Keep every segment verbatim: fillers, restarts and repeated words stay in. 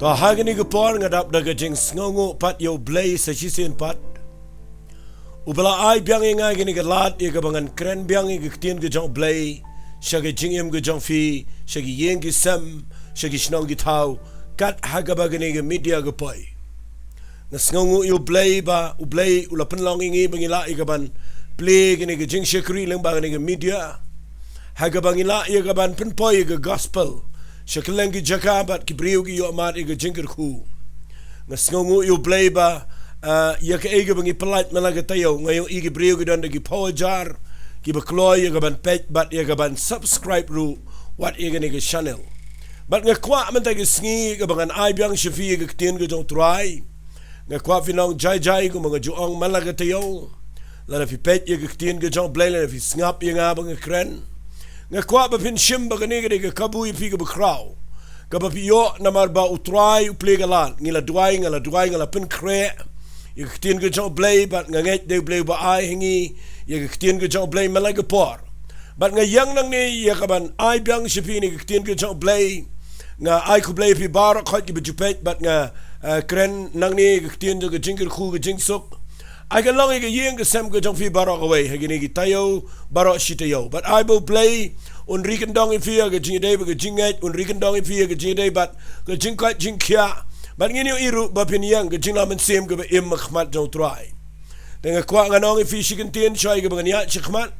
Ba ha kane ka por nga dap da ka jingsngewnguh pat ïa U Blei sa shisien pat, uba la ai biang ïa nga kane ka lad ïa kaba ngan kren biang ïa ka ktien ka jong U Blei sha ka jingim ka jong phi, sha ki ïing ki sem, sha ki shnong ki thaw, kat ha kaba kane ka media ka poi. Nga sngewnguh ïa U Blei ba U Blei u la pynlong ïa ngi ba ngi lah ïa kaban plie kane ka jingshakri lyngba kane ka media, ha kaba ngi lah ïa kaban pynpoi ïa ka gospel sha kylleng ki jaka bad ki briew ki ïohmad ïa ka jingkyrkhu. Nga sngewnguh ïa U Blei ba, ah, ïa kaei kaba ngi pyllait man la ka taïew, nga ïohi ki briew ki don da ki phew hajar kiba kloi ïa kaban peit bad ïa kaban subscribe ruh wat ïa kane ka channel. Bad nga kwah mynta ka sngi kaba ngan ai biang sha phi ïa ka ktien ka jong U Trai, nga kwah phin long jai jai kumba nga ju ong man la ka taïew. Lada phi peit ïa ka ktien ka jong U Blei, lada phi sngap ïa nga ba nga kren, nga kwah ba phin shim ba kane ka dei ka kabu ïa phi kaba khraw, kaba phi ïoh namar ba U Trai u plie ka lad. Ngi la duwai, nga la duwai, nga la pynkhreh ïa ka ktien ka jong U Blei bad nga ngeit dei U Blei uba ai ha ngi ïa ka ktien ka jong U Blei man la ka por. Bad nga ïeng nangne ïa kaban ai biang sha phi ïa ka ktien ka jong U Blei. Nga ai khublei ïa phi baroh khoit kiba ju peit bad nga, eh, kren nangne ïa ka ktien jong ka jingkyrkhu ka jingsuk. Ai kan long ïa ka ïing ka sem ka jong phi baroh kawei ha kine ki taïew baroh shi taïew. Bad ai ba U Blei un ri kyndong ïa phi ïa ka jingïadei bad ka jingngeit, un ri kyndong ïa phi ïa ka jingïadei bad ka jingkoit jingkhiah. Bad ngin ïohi ruh ba phin ïeng ka jinglong mynsiem kaba im ha khmat jong U Trai. Te nga kwah ngan ong ïa phi shi kyntien shuwa ïa kaba ngan ïaid shakhmat.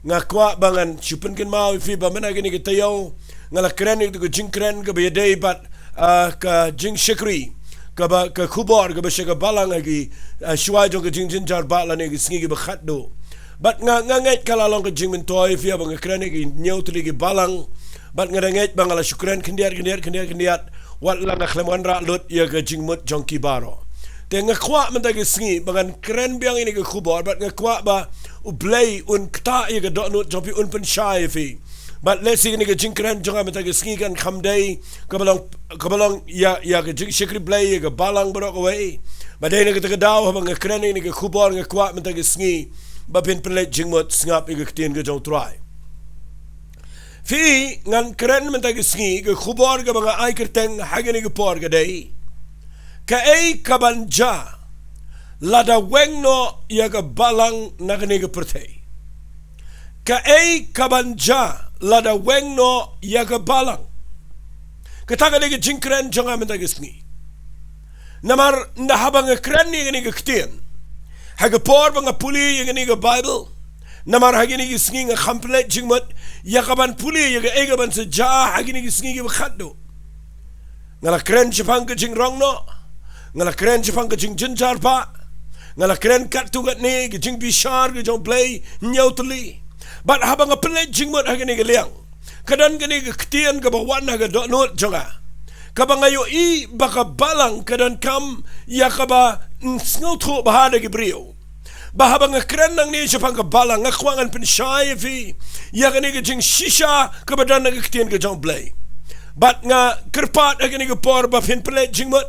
Nga kwah ba ngan shu pynkynmaw ïa phi ba mynta kane ka taïew nga la kren ïa ka jingkren kaba ïadei bad, ah, ka jingshakri, kaba ka khubor kaba sha ka balang ha ki, ah, shuwa jong ka jingjynjar ba lane ki sngi kiba khatduh. Bad nga, nga ngeit ka la long ka jingmyntoi ïa phi ba nga kren ïa ki hynñiew tylli ki balang. Bad nga da ngeit ba nga la shu kren khyndiat, khyndiat, khyndiat, khyndiat. Wat la nga khlem wanrah lut ïa ka jingmut jong ki baroh. Te nga kwah mynta ka sngi ba ngan kren biang ïa kane ka khubor bad nga kwah ba U Blei un ktah ïa ka dohnud jong phi, un pynshai ïa phi. Bad lehse kane ka jingkren jong nga mynta ka sngi kan kham dei kaba long, kaba long ïa, ïa ka jingshakri Blei ïa ka balang baroh kawei. Bad dei na kata ka daw haba nga kren ïa kane ka khubor nga kwah mynta ka sngi ba phin pynleit jingmut sngap ïa ka ktien ka jong U Trai. Phi, ngan kren mynta ka sngi, ka khubor kaba nga ai kyrteng ha kane ka por ka dei: Kaei kaban jia lada weng noh ïa ka balang na kane ka pyrthei. Kaei kaban jia lada weng noh ïa ka balang. Kata ka dei ka jingkren jong nga mynta ka sngi. Namar ynda haba nga kren ïa kane ka ktien ha ka por ba nga pule ïa kane ka Baibl, namar ha kine ki sngi nga kham pynleit jingmut ïa kaban pule ïa kaei kaban sa jia ha kine ki sngi kiba khatduh. Nga la kren shaphang ka jingrong noh, nga la kren shaphang ka jingjynjar ba, nga la kren katto katne ka jingbishar ka jong U Blei hynñiew tylli. Bad haba nga pynleit jingmut ha kane ka liang, ka don kane ka ktien kaba wan ha ka dohnud jong nga, kaba nga ïohi ba ka balang ka donkam ïa kaba sngewthuh bha da ki briew. Ba haba nga kren nangne shaphang ka balang, nga kwah ngan pynshai ïa phi ïa kane ka jingshisha kaba don ha ka ktien ka jong U Blei. Bad nga kyrpad ha kane ka por ba phin pynleit jingmut.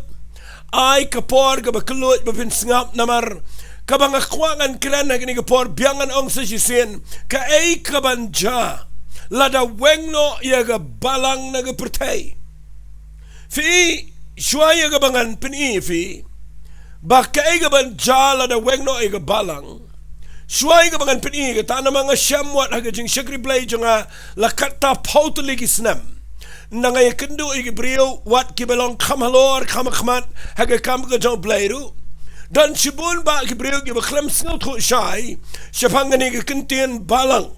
Ai ka por kaba kylluid ba phin sngap, namar kaba nga kwah ngan kren ha kane ka por biang ngan ong sa shisien: Kaei kaban jia lada weng noh ïa ka balang na ka pyrthei. Phi, shuwa ïa kaba ngan pyni ïa phi ba kaei kaban jia lada weng noh ïa ka balang, shuwa ïa kaba ngan pyni ïa kata, namar nga shem wat ha ka jingshakri Blei jong nga la katta phew tylli ki snem, ynda nga ïakynduh ïa ki briew wat kiba long kham halor kham hakhmat ha ka kam ka jong U Blei ruh, don shibun bah ki briew kiba khlem sngewthuh shai shaphang kane ka ktien balang.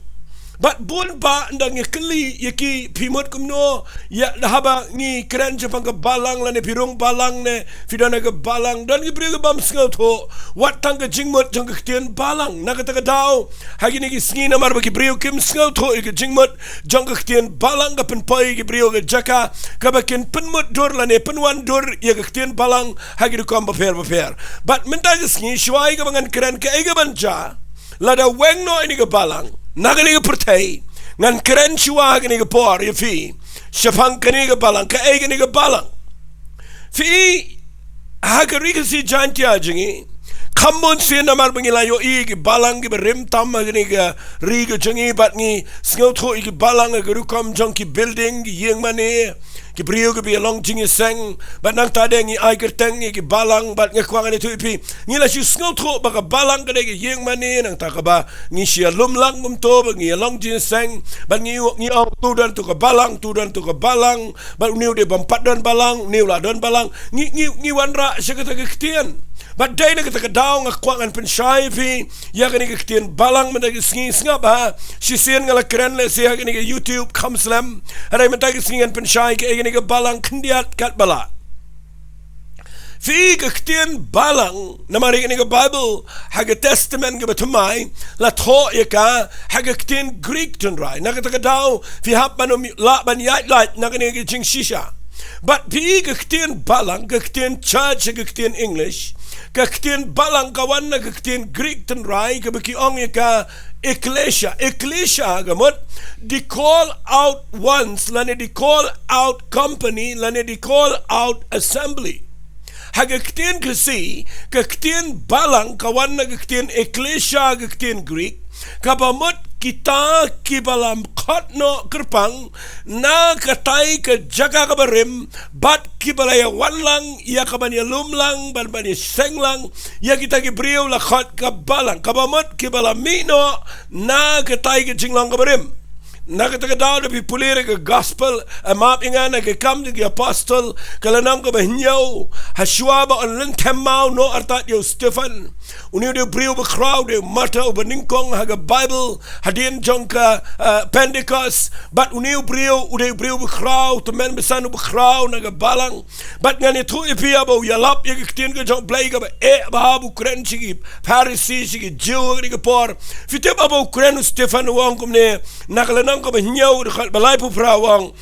Bad bun bah ynda ngi kylli ïa ki, phi mut kumno ïa haba ngi kren shaphang ka balang lane phi rung balang ne phi don ha ka balang, don ki briew ki bym sngewthuh wat tang ka jingmut jong ka ktien balang. Na kata ka daw ha kine ki sngi, namar ba ki briew kim sngewthuh ïa ka jingmut jong ka ktien balang, ka pynpoi ïa ki briew ha ka jaka kaba kin pynmutdur lane pynwandur ïa ka ktien balang ha ki rukom bapher bapher. Bad mynta ka sngi, shuwa ïa kaba ngan kren kaei kaban jia lada weng noh ïa kane ka balang na kane ka pyrthei, ngan kren shuwa ha kane ka por ïa phi shaphang kane ka balang. Kaei kane ka balang? Phi, ha ka Ri Khasi Jaiñtia jong ngi, Kham bun sien namar ba ngi la ïohi ki balang kiba rim tam ha kane ka ri ka jong ngi, bad ngi sngewthuh ïa ki balang ha ka rukom jong ki building, ki ïing mane, ki briew kiba ïalong jingïaseng, bad nangta de ngi ai kyrteng ïa ki balang, bad nga kwah ngan ïathuh ïa phi, ngi la shu sngewthuh ba ka balang ka dei ka ïing mane, nangta kaba ngi shu ïalum lang kumto ba ngi ïalong jingïaseng, bad ngi, ngi ong, tu don tu ka balang, tu don tu ka balang, bad une u dei bym pat don balang, une u la don balang. Ngi, ngi, ngi wanrah sha kata ka ktien. Bad dei na kata ka daw nga kwah ngan pynshai ïa phi ïa kane ka ktien balang mynta ka sngi. Sngap ha, shisien nga la kren lehse ha kane ka YouTube kham slem. Hynrei mynta ka sngi ngan pynshai ïa kane ka balang khyndiat katba lah. Phi, ka ktien balang, namar ïa kane ka Baibl ha ka Testament kaba thymmai la thoh ïa ka ha ka ktien Greek tynrai. Na kata ka daw phi hap ban ym lah ban ïaid lait na kane ka jingshisha. Bad phi, ka ktien balang, ka ktien church ha ka ktien English, ka ktien balang ka wan na ka ktien Greek tynrai kaba ki ong ïa ka ekklesia. Ekklesia ka mut the call out ones, lane the call out company, lane the call out assembly. Ha ka ktien Khasi, ka ktien balang ka wan na ka ktien ekklesia, ka ktien Greek, kaba mut kita kiba la khot noh kyrpang na katai ka jaka kaba rim, bad kiba la ïawan lang ïa kaban ïalum lang, bad ban ïaseng lang ïa kita ki briew, la khot ka balang, kaba mut kiba la mih noh na katai ka jinglong kaba rim. Na kata ka daw da phi pule ïa ka gospel, eh, map ïa nga, na ki kam jong ki apostol, ka lynnong kaba hynñiew, hashwa ba yn lynthem maw noh artat ïa u Stephan. Une u dei u briew uba khraw, u dei u martyr uba nyngkong ha ka Baibl, hadien jong ka, eh, Pentecost. Bad une u briew u dei u briew uba khraw, tymmen basan uba khraw na ka balang. Bad ngan ïathuh ïa phi ïa ba u ïalap ïa ka ktien ka jong U Blei kaba eh bha, ba u kren sha ki Pharisi, sha ki Jiw ha kane ka por. Phi tip ba u kren, u Stephan u ong kumne, na ka lynnong kaba hynñiew, dkhot ba laiphew phra, u ong,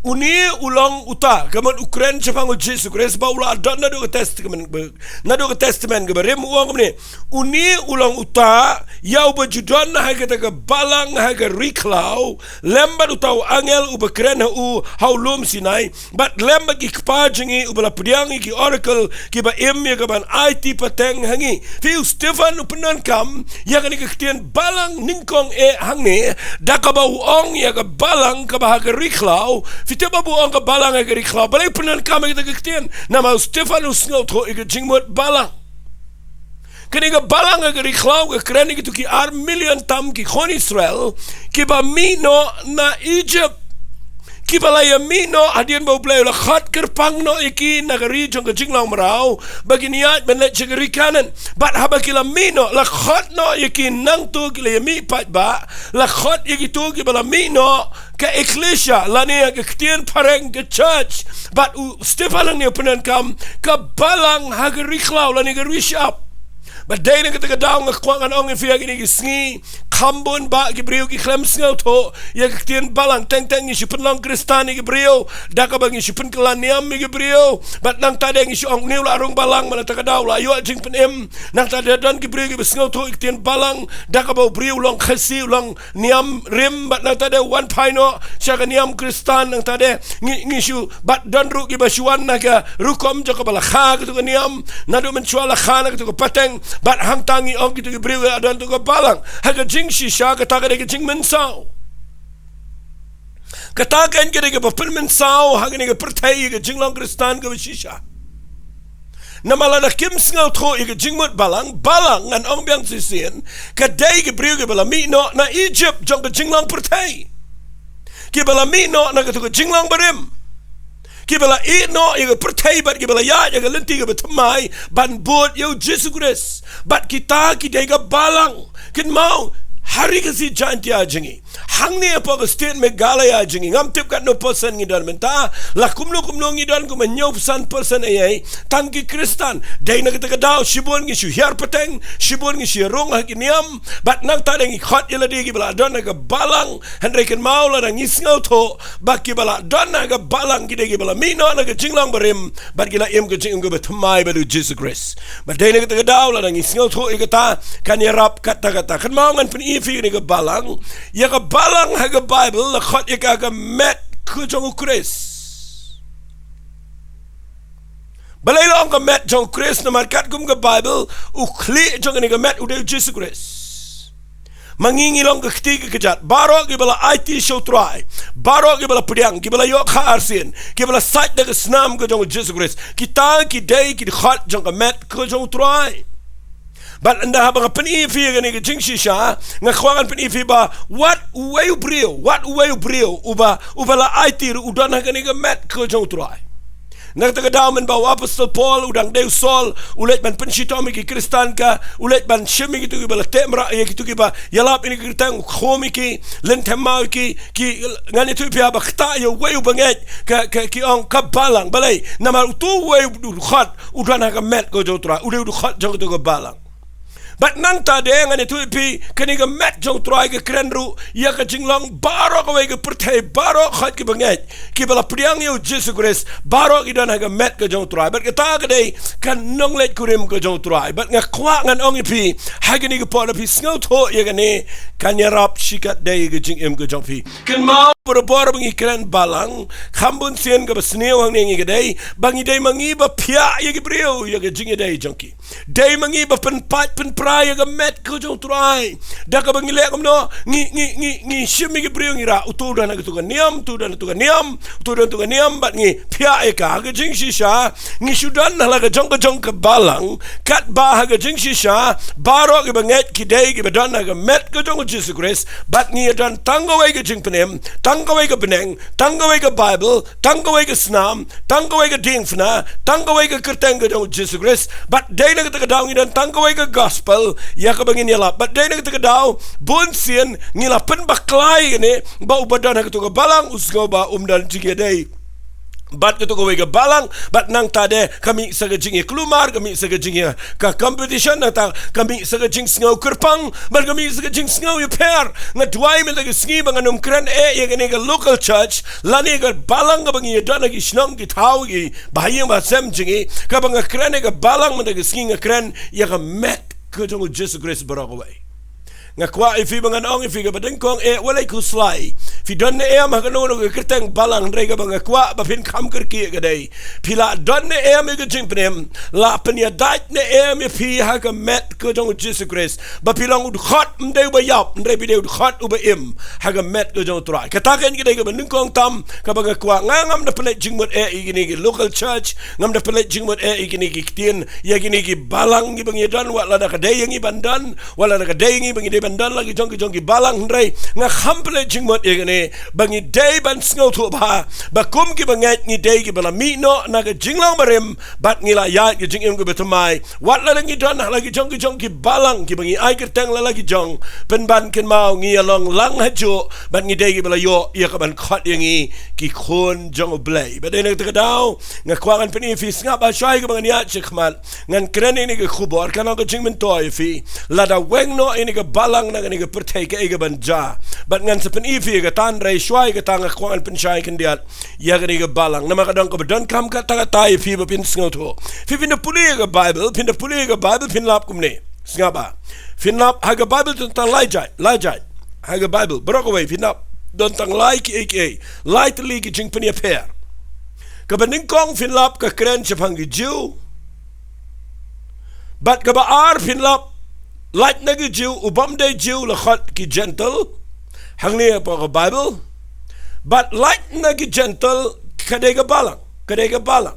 une u long uta, ka mut u kren shaphang U Jisu Khrist ba u la don naduh ka Testament ba, naduh ka Testament kaba rim, u ong kumne, une u long uta ïa uba ju don ha kata ka balang ha ka ri khlaw lem bad uta u angel uba kren ha u ha u lum Sinai, bad lem bad ki kpa jong ngi, uba la pdiang ïa ki oracle kiba im ïa kaban aiti pateng ha ngi. Phi, u Stephan u pyndonkam ïa kane ka ktien balang nyngkong eh hangne, da kaba u ong ïa ka balang kaba ha ka ri khlaw. Phi tip ba u ong ka balang ha ka ri khlaw, balei u pyndonkam ïa kata ka ktien? Namar u Stephan u sngewthuh ïa ka jingmut balang. Kane ka balang ha ka ri khlaw ka kren ïa kito ki ar million tam ki khun Israel kiba mih noh na Egypt, kiba la ïa mih noh hadien ba U Blei u la khot kyrpang noh ïa ki na ka ri jong ka jinglong mraw ba kin ïaid ban leit sha ka ri Kanaan. Bad haba ki la mih noh, la khot noh ïa ki nangto, ki la ïa mih paidbah, la khot ïa kito kiba la mih noh, ka ekklesia, lane ha ka ktien phareng ka church. Bad u Stephan hangne u pyndonkam ka balang ha ka ri khlaw lane ka ri shyiap. Bad dei na kata ka daw nga kwah ngan ong ïa phi ha kine ki sngi, kham bun bah ki briew ki khlem sngewthuh ïa ka ktien balang. Teng teng ngi shu pynlong Khristan ïa ki briew da kaba ngi shu pynkylla niam ïa ki briew. Bad nangta de ngi shu ong, une u la rung balang, bad nangta ka daw u la ïoh jingpynim. Nangta de don ki briew kiba sngewthuh ïa ka ktien balang da kaba u briew u long Khasi, u long niam rim, bad nangta de u wan phai noh sha ka niam Khristan. Nangta de ngi, ngi shu, bad don ruh kiba shu wan na ka rukom jong kaba la kha kato ka niam, naduh mynshuwa la kha na kato ka pateng. Bad hangta ngi ong kito ki briew ki la don kato ka balang. Ha ka jingshisha kata ka dei ka jingmynsaw. Kata ka dei kaba pynmynsaw ha kane ka pyrthei ïa ka jinglong Khristan kaba shisha. Namar lada kim sngewthuh ïa ka jingmut balang, balang ngan ong biang shisien, ka dei ki briew kiba la mih noh na Egypt jong ka jinglong pyrthei, kiba la mih noh na kato ka jinglong barim, kiba la ïeh noh ïa ka pyrthei bad kiba la ïaid ïa ka lynti kaba thymmai ban bud ïa U Jisu Khrist. Bad kita ki dei ka balang. Kynmaw, ha Ri Khasi Jaiñtia jong ngi, hangne hapoh ka state Meghalaya jong ngi, ngam tip katno percent ngi don mynta, la kumno kumno ngi don, kumba hynñiew percent, percent eiei, tang ki Khristan. Dei na kata ka daw shibun ngi shu hiar pateng, shibun ngi shu rung ha ki niam, bad nangta de ngi khot ïa lade kiba la don ha ka balang. Hynrei kynmaw, lada ngi sngewthuh ba kiba la don ha ka balang ki dei kiba la mih noh na ka jinglong barim, bad ki la im ka jingim kaba thymmai bad U Jisu Khrist. Bad dei na kata ka daw lada ngi sngewthuh ïa kata, kan ïarap katta katta. Kynmaw, ngan pyni ïa phi kane ka balang. Ïa ka balang ha ka Baibl la khot ïa ka ka met ka jong U Khrist. Balei la ong ka met jong u Khrist? Namar katkum ka Baibl, u khlieh jong kane ka met u dei u Jisu Khrist. Ma ngi ngi long ka kti ka kjat. Baroh kiba la aiti sha u Trai, baroh kiba la pdiang, kiba la ïoh kha arsien, kiba la sait da ka snam ka jong u Jisu Khrist, kita ki dei ki dkhot jong ka met ka jong u Trai. Bad ynda haba nga pyni ïa phi ïa kane ka jingshisha, nga kwah ngan pyni ïa phi ba wat uwei u briew, wat uwei u briew uba, uba la aiti ruh u don ha kane ka met ka jong u Trai. Na kata ka daw mynba u Apostol Paul u dang dei u Saul, u leit ban pynshitom ïa ki Khristan, ka u leit ban shim ïa kito kiba la teh mrad, ïa kito kiba ïalap ïa kane ka kyrteng, u khum ïa ki, lynthem maw ïa ki, ki, ngan ïathuh ïa phi ba kata ïa uwei u bangeit, ka, ka, ki ong ka balang. Balei? Namar uto uwei u dkhot u don ha ka met ka jong u Trai, u dei u dkhot jong kato ka balang. Bad nangta de ngan ïathuh ïa phi, kane ka met jong u Trai ka kren ruh ïa ka jinglong baroh kawei ka pyrthei, baroh khoit ki bangeit kiba la pdiang ïa u Jisu Khrist, baroh ki don ha ka met ka jong u Trai. Bad kata ka dei ka nongleit kurim ka jong u Trai. Bad nga kwah ngan ong ïa phi ha kane ka por, lada phi sngewthuh ïa kane, kan ïarap shikatdei ka jingim ka jong phi. Kynmaw, barabor ba ngi kren balang, kham bun sien kaba sniew hangne ngi ka dei ba ngi dei ma ngi ba phiah ïa ki briew ïa ka jingïadei jong ki. Dei ma ngi ba pynpait pynpra ïa ka met ka jong u Trai. Da kaba ngi leh kumno, ngi, ngi, ngi, ngi shim ïa ki briew, ngi rah, uto u don ha kato ka niam, uto u don ha kato ka niam, uto u don ha kato ka niam, bad ngi phiah ïa ka. Ka jingshisha, ngi shu don ha la ka jong ka jong ka balang, katba ha ka jingshisha baroh ki bangeit ki dei kiba don ha ka met ka jong u Jisu Khrist, bad ngi ïa don tang kawei ka jingpynim, tang kawei ka bneng, tang kawei ka Baibl, tang kawei ka snam, tang kawei ka diengphna, tang kawei ka kyrteng ka jong u Jisu Khrist. Bad dei na kata ka daw ngi don tang kawei ka gospel ïa kaba ngin ïalap. Bad dei na kata ka daw bun sien ngi la pynbakla ïa kane, ba uba don ha kato ka balang u sngew ba um don jingïadei bad kato kawei ka balang. Bad nangta de ka mih sa ka jingïakulmar, ka mih sa ka jingïa ka competition, nangta ka mih sa ka jingsngew kyrpang, bad ka mih sa ka jingsngew ïapher. Nga duwai mynta ka sngi ba ngan ym kren eh ïa kane ka local church lane ka balang kaba ngi ïa don ha ki shnong ki thaw, ki bahaïing bahasem jong ngi. Kaba nga kren ïa ka balang mynta ka sngi, nga kren ïa ka met ka jong u Jisu Khrist baroh kawei. Nga kwah ïa phi ba ngan ong ïa phi, kaba nyngkong, eh, wat leit khuslai. Phi don ne em ha kano kano ka kyrteng balang, hynrei kaba nga kwah ba phin kham kyrkieh ka dei, phi la don ne em ïa ka jingpynim, la pynïadait ne em ïa phi ha ka met ka jong u Jisu Khrist, ba phi long u dkhot, ym dei uba ïap, hynrei phi dei u dkhot uba im ha ka met ka jong u Trai. Kata kein ka dei kaba nyngkong tam kaba nga kwah. Nga ngam da pynleit jingmut eh ïa kine ki local church, ngam da pynleit jingmut eh ïa kine ki ktien, ïa kine ki balang kiba ngi don, wat lada ka dei ïa ngi ban don, wat lada ka dei ïa ngi ba ngi dei ban don la ki jong ki jong ki balang, hynrei nga kham pynleit jingmut ïa kane, ba ngi dei ban sngewthuh ba, ba kum ki bangeit ngi dei kiba la mih noh na ka jinglong barim, bad ngi la ïaid ka jingim kaba thymmai, wat lada ngi don ha la ki jong ki jong ki balang kiba ngi ai kyrteng la la ki jong. Pynban kynmaw, ngi ïa long lang hajuh, bad ngi dei kiba la ïoh ïa ka ban khot ïa ngi ki khun jong U Blei. Bad dei na kata ka daw nga kwah ngan pyni ïa phi, sngap ba shai kaba ngan ïaid shakhmat, ngan kren ïa kane ka khubor, kan long ka jingmyntoi ïa phi. Lada weng noh ïa kane ka balang na kane ka pyrthei, kaei kaban jia? Bad ngan sa pyni ïa phi ïa kata, hynrei shwa ïa kata nga kwah ngan pynshai khyndiat ïa kane ka balang, namar ka dang kaba donkam katta katta ïa phi ba phin sngewthuh. Phi, phin da pule ïa ka Baibl, phin da pule ïa ka Baibl, phin lap kumne. Sngap ba phin lap ha ka Baibl, don tang lai jait, lai jait ha ka Baibl, baroh kawei phin lap don tang lai kiei kiei, lai tylli ki jingpynïapher. Kaba nyngkong phin lap ka kren shaphang ki Jiw. Bad kaba ar phin lap, lait na ki Jiw, u bym dei Jiw la khot ki Jentil hangne hapoh ka Baibl. Bad lait na ki Jentil ka dei ka balang, ka dei ka balang.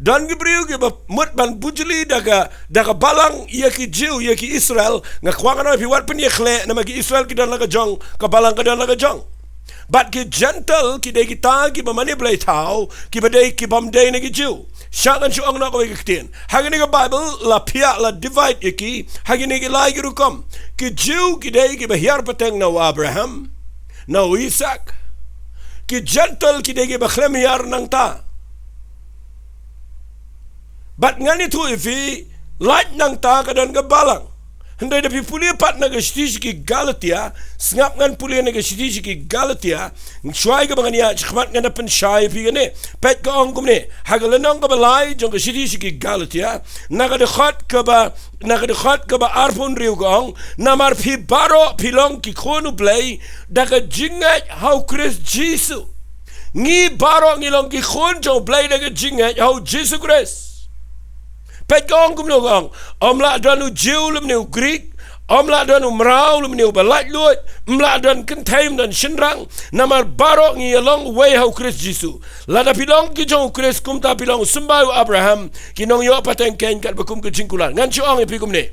Don ki briew kiba mut ban bujli da ka, da ka balang ïa ki Jiw, ïa ki Israel. Nga kwah ngan ong ïa phi, wat pynïakhleh, namar ki Israel ki don la ka jong, ka balang ka don la ka jong. Bad ki Jentil ki dei kita kiba mane blei thaw, kiba dei, ki bym dei na ki Jiw. Shah ngan shu ong noh kawei ka ktien. Ha kane ka Baibl la phiah, la divide ïa ki ha kine ki lai ki rukom. Ki Jiw ki dei kiba hiar pateng na u Abraham, na u Isak. Ki Jentil ki dei kiba khlem hiar nangta. Bad ngan ïathuh ïa phi, lait nangta ka don ka balang. Hynrei da phi pule pat na ka shithi sha ki Galatia, sngap, ngan pule na ka shithi sha ki Galatia, shwa ïa kaba ngan ïaid shakhmat ngan da pynshai ïa phi kane. Peit, ka ong kumne ha ka lynnong kaba lai jong ka shithi sha ki Galatia, na ka dkhot kaba, na ka dkhot kaba arphew hynriew ka ong, namar phi baroh phi long ki khun U Blei da ka jingngeit ha u Khrist Jisu. Ngi baroh ngi long ki khun jong U Blei da ka jingngeit ha u Jisu Khrist. Peit ka ong kumno ka ong. Ym lah don u Jiw lymne u Grik, ym lah don u mraw lymne u ba laitluid, ym lah don kynthei ym don shynrang, namar baroh ngi ïalong uwei ha u Khrist Jisu. Lada phi long ki jong u Khrist, kumta phi long u symbai u Abraham, ki nongïoh pateng keiñ, katba kum ka jingkular. Ngan shu ong ïa phi kumne.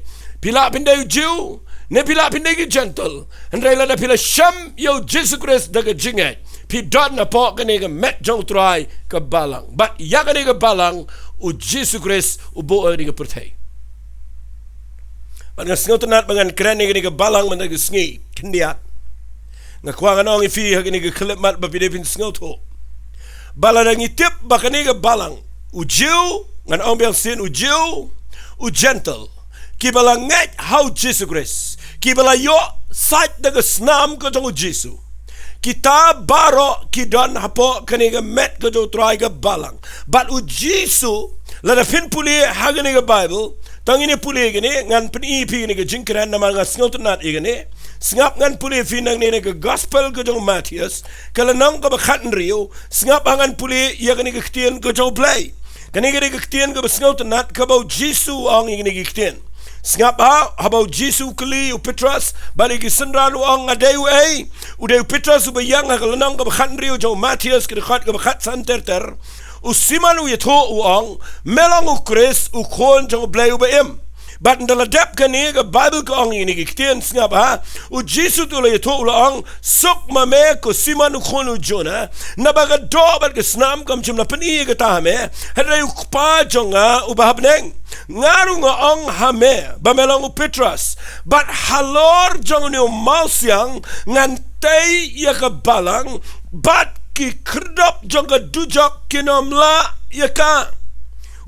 Phi lah phin dei u Jiw, ne phi lah phin dei ki Jentil. Hynrei lada phi la shem ïa u Jisu Khrist da ka jingngeit, phi don hapoh kane ka met jong u Trai ka balang. Bad ïa kane ka balang u Jisu Khrist u buh ïa kane ka pyrthei. Bad nga sngewtynnat ba ngan kren ïa kane ka balang mynta ka sngi khyndiat. Nga kwah ngan ong ïa phi ha kane ka khyllipmat ba phi dei phin sngewthuh. Ba lada ngi tip ba kane ka balang, u Jiw, ngan ong biang sien, u Jiw, u Jentil, kiba la ngeit ha u Jisu Khrist, kiba la ïoh sait da ka snam ka jong u Jisu. Kita baroh ki don hapoh kane ka met ka jong u Trai ka balang. Bad u Jisu, lada phin pule ha kane ka Baibl, tang ïa kane pule kane, ngan pyni ïa phi kane ka jingkren namar nga sngewtynnat ïa kane. Sngap ngan pule ïa phi nangne na ka Gospel ka jong u Mathaios, ka lynnong kaba khathynriew, sngap ha ngan pule ïa kane ka ktien ka jong u Blei. Kane ka dei ka ktien kaba sngewtynnat kaba u Jisu u ong ïa kane ka ktien. Sngap ha, haba u Jisu u kylli u Petros, bad ïa ki synran u ong nga dei u ei. U dei u Petros uba ïeng ha ka lynnong kaba khathynriew jong u Mathaios ka dkhot kaba khatsan ter ter. U Simon u ïathuh u ong, me long u Khrist u Khun jong u Blei uba im. Bad ynda la dep kane ka Baibl ka ong ïa kane ka ktien sngap ha. U Jisu te u la ïathuh u la ong, suk ma me ko Simon u khun u Jona. Naba ka doh bad ka snam kam shym la pyni ïa kata ha me. Hynrei u Kpa jong nga uba ha bneng. Nga ruh nga ong ha me, ba me long u Petros. Bad halor jong une u mawsiang, ngan tei ïa ka balang, bad ki khyrdop jong ka dujok kin ym lah ïa ka.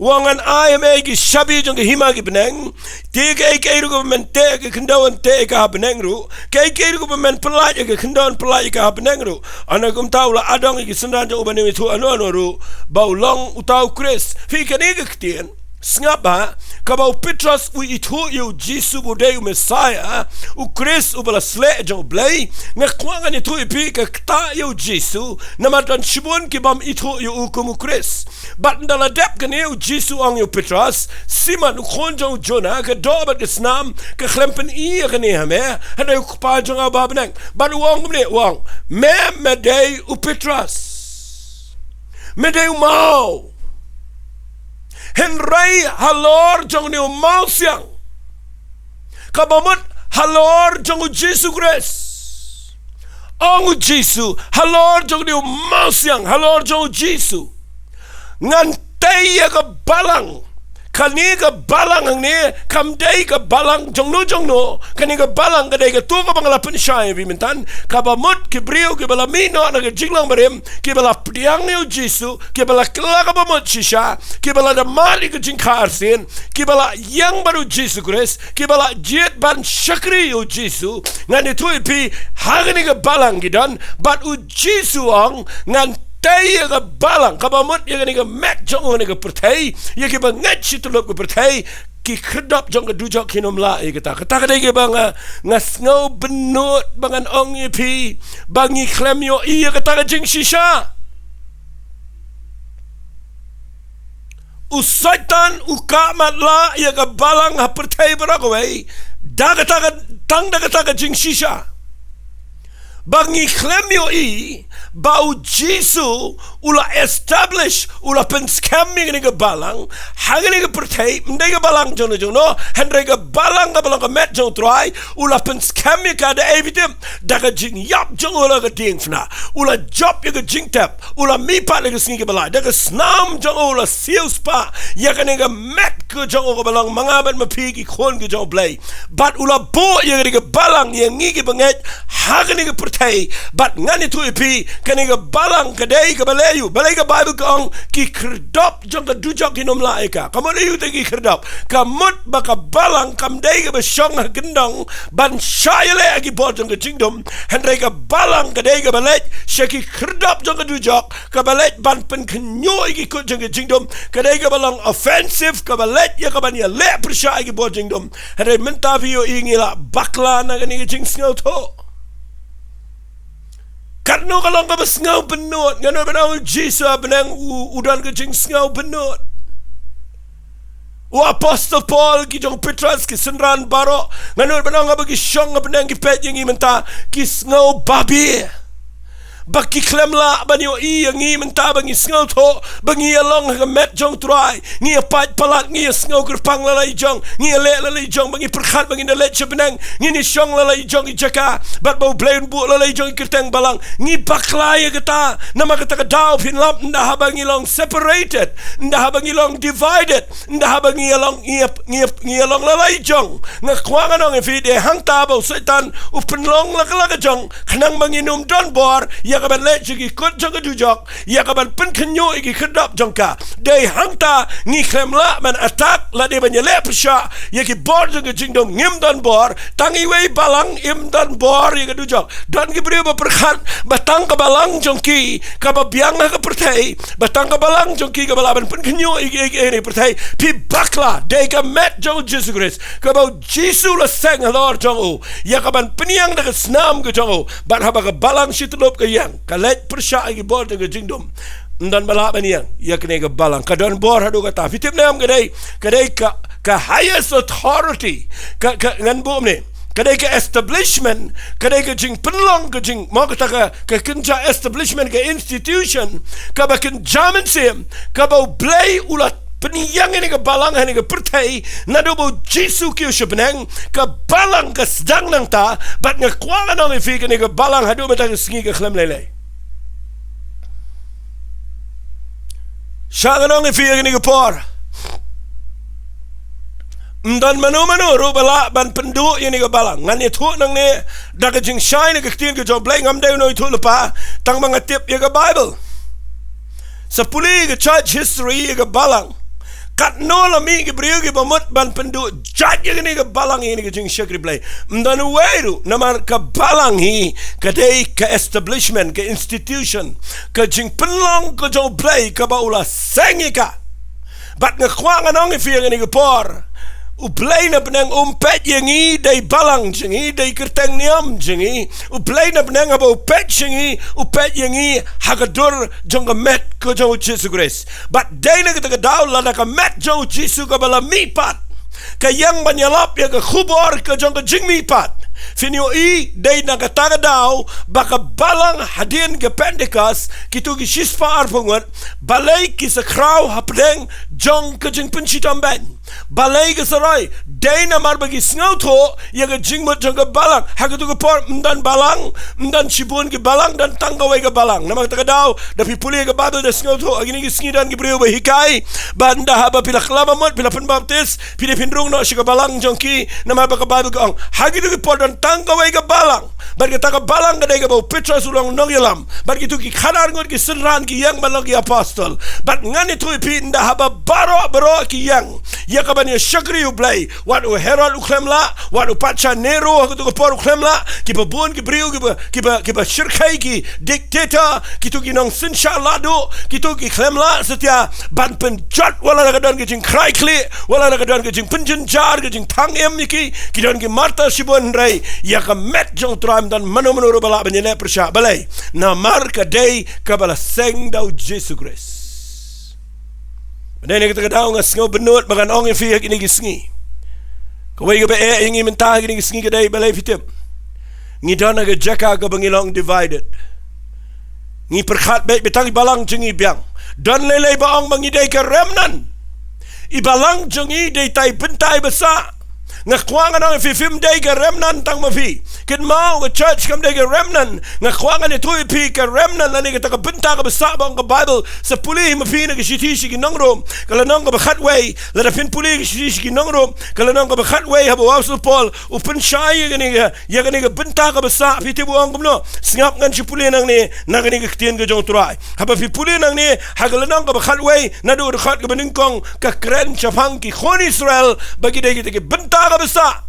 U ong ngan ai ha me ki shabi jong ka hima ki bneng. Te kaei kaei ruh kaba men teh ïa ka khyndew yn teh ïa ka ha bneng ruh. Kaei kaei ruh kaba men pyllait ïa ka khyndew yn pyllait ïa ka ha bneng ruh. Hynda kumta u la adong ïa ki synran jong u ban ym ithuh hano hano ruh ba u long uta u Khrist. Phi kane ka ktien. Sngap ha, kaba u Petros u ithuh ïa u Jisu ba u dei u Messaïah, u Khrist uba la sleh jong u Blei, nga kwah ngan ithuh ïa phi ka ktah ïa u Jisu, namar don shibun ki bym ithuh ïa u kum u Khrist. Bad ynda la dep kane u Jisu u ong ïa u Petros, Simon u khun jong u Jona, ka doh bad ka snam, ka khlem pyni ïa kane ha me, hynrei u Kpa jong nga uba ha bneng. Bad u ong kumne, u ong, me, me dei u Petros. Me dei u maw. Hynrei halor jong une u mawsiang. Kaba mut halor jong u Jisu Khrist. Ong u Jisu, halor jong une u mawsiang, halor jong u Jisu. Ngan tei ïa ka balang. Kane ka balang hangne, kam dei ka balang jongno jongno. Kane ka balang ka dei kato kaba nga la pynshai ïa phi mynta. Kaba mut ki briew kiba la mih noh na ka jinglong barim, kiba la pdiang ïa u Jisu, kiba la kylla kaba mut shisha, kiba la da mad ïa ka jingkha arsien, kiba la ïeng bad u Jisu Khrist, kiba la jied ban shakri ïa u Jisu. Ngan ithuh ïa phi, ha kane ka balang ki don, bad u Jisu u ong, ngan tei ïa ka balang, kaba mut ïa kane ka met jong kane ka pyrthei, ïa kiba ngeit shi tyllup ka pyrthei, ki khyrdop jong ka dujok kin ym lah ïa kata. Kata ka dei kaba nga, nga sngew bynnud ba ngan ong ïa phi, ba ngi khlem ïohi ïa kata ka jingshisha. U Soitan u kah matlah ïa ka balang ha pyrthei baroh kawei, da kata ka, tang da kata ka jingshisha. Ba ngi khlem ïohi, ba u Jisu, u la establish, u la pynskhem ïa kane ka balang, ha kane ka pyrthei, ym dei ka balang jongno jongno, hynrei ka balang kaba long ka met jong u Trai, u la pynskhem ïa ka da ei phi tip, da ka jingïap jong u la ka diengphna, u la jop ïa ka jingtep, u la mihpat ïa ka sngi kaba lai, da ka snam jong u la siewspah, ïa kane ka met ka jong u kaba long ma nga bad ma phi ki khun ka jong u Blei. Bad u la buh ïa kane ka balang ïa ngi kiba ngeit ha kane ka pyrthei. Bad ngan ïathuh ïa phi kane ka balang ka dei kaba leh aïu. Balei ka Baibl ka ong ki khyrdop jong ka dujok kin ym lah ïa ka. Ka mut aïu te ki khyrdop. Ka mut ba ka balang kam dei kaba shong ha kyndong ban shah ïaleh ha ki bor jong ka jingdum. Hynrei ka balang ka dei kaba leit sha ki khyrdop jong ka dujok. Kaba leit ban pynkhynñiuh ïa ki kut jong ka jingdum. Ka dei kaba long offensive, kaba leit ïa kaban ïaleh pyrshah ïa ki bor jingdum. Hynrei mynta phi ïohi ngi la bakla na kane ka jingsngewthuh. Katno ka long kaba sngew bynnud, ngan ong ba u Jisu ha bneng u, u don ka jingsngew bynnud. U Apostol Paul, ki jong Petros, ki synran baroh, nga nud ban ong haba ki shong ha bneng ki peit ïa ngi mynta, ki sngew babe. Ba ki khlem lah ban ïohi ïa ngi mynta ba ngi sngewthuh ba ngi ïa long ha ka met jong Trai, ngi ïa pait palat, ngi ïa sngew kyrpang la la i jong, ngi ïa leh la la i jong, ba ngi pyrkhat ba ngin da leit sha bneng, ngin ïa shong la la i jong i jaka, bad ba U Blei un buh la la i jong i kyrteng balang. Ngi bakla ïa kata, namar kata ka daw phin lap, ynda haba ngi long separated, ynda haba ngi long divided, ynda haba ngi ïa long, ngi ïa, ngi ïa, ngi ïa long la la i jong. Nga kwah ngan ong ïa phi, dei hangta ba u Soitan u pynlong la ka la ka jong, khnang ba ngin ym don bor ïa ka ban leit sha ki kut jong ka dujok, ïa ka ban pynkhynñiuh ïa ki khyrdop jong ka. Dei hangta ngi khlem lah ban attack, lane ban ïaleh pyrshah ïa ki bor jong ka jingdum, ngim don bor. Tang iwei i balang im don bor ïa ka dujok. Don ki briew ba pyrkhat ba tang ka balang jong ki kaba biang ha ka pyrthei, ba tang ka balang jong ki kaba lah ban pynkhynñiuh ïa ki, ïa ki, ïa ki pyrthei. Phi bakla, dei ka met jong U Jisu Khrist, kaba U Jisu la seng halor jong u ïa ka ban pynïeng da ka snam ka jong u. Bad haba ka balang shi tyllup ka ïeng, ka leit pyrshah ïa ki bor jong ka jingdum, ym don ba lah ban ïeng ïa kane ka balang. Ka don bor haduh katta. Phi tip ne em, ka dei, ka dei ka, ka highest authority, ka, ka, ngan buh ne, ka dei ka establishment, ka dei ka jingpynlong, ka jing, mo, kata ka, ka kynja establishment, ka institution kaba kynja mynsiem, kaba U Blei u la pynïeng ïa kane ka balang ha kane ka pyrthei, naduh ba U Jisu kiew sha bneng. Ka balang ka sdang nangta, bad nga kwah ngan ong ïa phi, kane ka balang haduh mynta ka sngi ka khlem lei lei. Shah ngan ong ïa phi ïa kane ka por, ym don mano mano ruh ba lah ban pynduh ïa kane ka balang. Ngan ïathuh nangne da ka jingshai na ka ktien ka jong U Blei, ngam dei u nongïathuhlypa, tang ba nga tip ïa ka Baibl. Sa pule ka church history ïa ka balang, katno la mih ki briew kiba mut ban pynduh jait ïa kane ka balang, ïa kane ka jingshakri Blei. Ym don uwei ruh, namar ka balang hi ka dei ka establishment, ka institution, ka jingpynlong ka jong U Blei kaba u la seng ïa ka. Bad nga kwah ngan ong ïa phi ïa kane ka por, U Blei na bneng um peit ïa ngi da i balang jong ngi, da i kyrteng niam jong ngi. U Blei na bneng haba u peit sha ngi, u peit ïa ngi ha ka dur jong ka met ka jong U Jisu Khrist. Bad dei na kata ka daw, lada ka met jong U Jisu kaba la mihpat ka ïeng ban ïalap ïa ka khubor ka jong ka jingmihpat, phin ïohi dei na kata ka daw ba ka balang hadien ka Pentekost, kito ki shispah arphew ngut, balei ki sa khraw hapdeng jong ka jingpynshitom beiñ? Balei ki sa roi? Dei namar ba ki sngewthuh ïa ka jingmut jong ka balang. Ha katu ka por ym don balang, ym don shibun ki balang, don tang kawei ka balang. Namar kata ka daw, da phi pule ïa ka Baibl, da sngewthuh, ha kine ki sngi don ki briew ba hikai ba ynda haba phi la kylla ba mut, phi la pynbaptis, phi dei phin rung noh sha ka balang jong ki, namar ba ka Baibl ka ong, ha kito ki por don tang kawei ka balang. Bad kata ka balang ka dei kaba u Petros u long nongïalam, bad kito ki khadar ngut ki synran ki ïeng ban long ki apostol. Bad ngan ïathuh ïa phi, ynda haba baroh baroh ki ïeng ïa ka ban ïa shakri U Blei, wat u Herod u khlem lah, wat u Patsha Nero ha katu ka por u khlem lah, kiba bun ki briew kiba, kiba, kiba shyrkhei, ki dictator, kito ki nongsynshar lahduh, kito ki khlem lah satia ban pynjot, wat la ka don ka jingkhraikhleh, wat la ka don ka jingpynjynjar, ka jingphang im ïa ki, ki don ki martyr shibun, hynrei ïa ka met jong U Trai ym don mano mano ruh ba lah ban ïaleh pyrshah. Balei? Namar ka dei kaba la seng da U Jisu Khrist. Bad na kata ka daw nga sngew bynnud ba ngan ong ïa phi ha kine ki sngi. Kawei kaba eh ïa ngi mynta ha kine ki sngi ka dei, balei phi tip? Ngi don ha ka jaka kaba ngi long divided. Ngi pyrkhat beit ba tang i balang jong ngi biang. Don lei lei ba ong ba ngi dei ka remnant. I balang jong ngi dei tai bynta ba sah. Nga kwah ngan ong ïa phi, phim dei ka remnant tang ma phi. Kynmaw, ka church kam dei ka remnant. Nga kwah ngan ïathuh ïa phi, ka remnant lane kata ka bynta kaba sah ba ong ka Baibl. Sa pule hi ma phi na ka shithi sha ki nong Rom, ka lynnong kaba khatwei. Lada phin pule ka shithi sha ki nong Rom, ka lynnong kaba khatwei, haba u Apostol Paul u pynshai ïa kane ka, ïa kane ka bynta kaba sah, phi tip u ong kumno? Sngap, ngan shu pule nangne na kane ka ktien ka jong U Trai. Haba phi pule nangne ha ka lynnong kaba khatwei, naduh dkhot kaba nyngkong, ka kren shaphang ki khun Israel ba ki dei kita ki bynta kaba sah.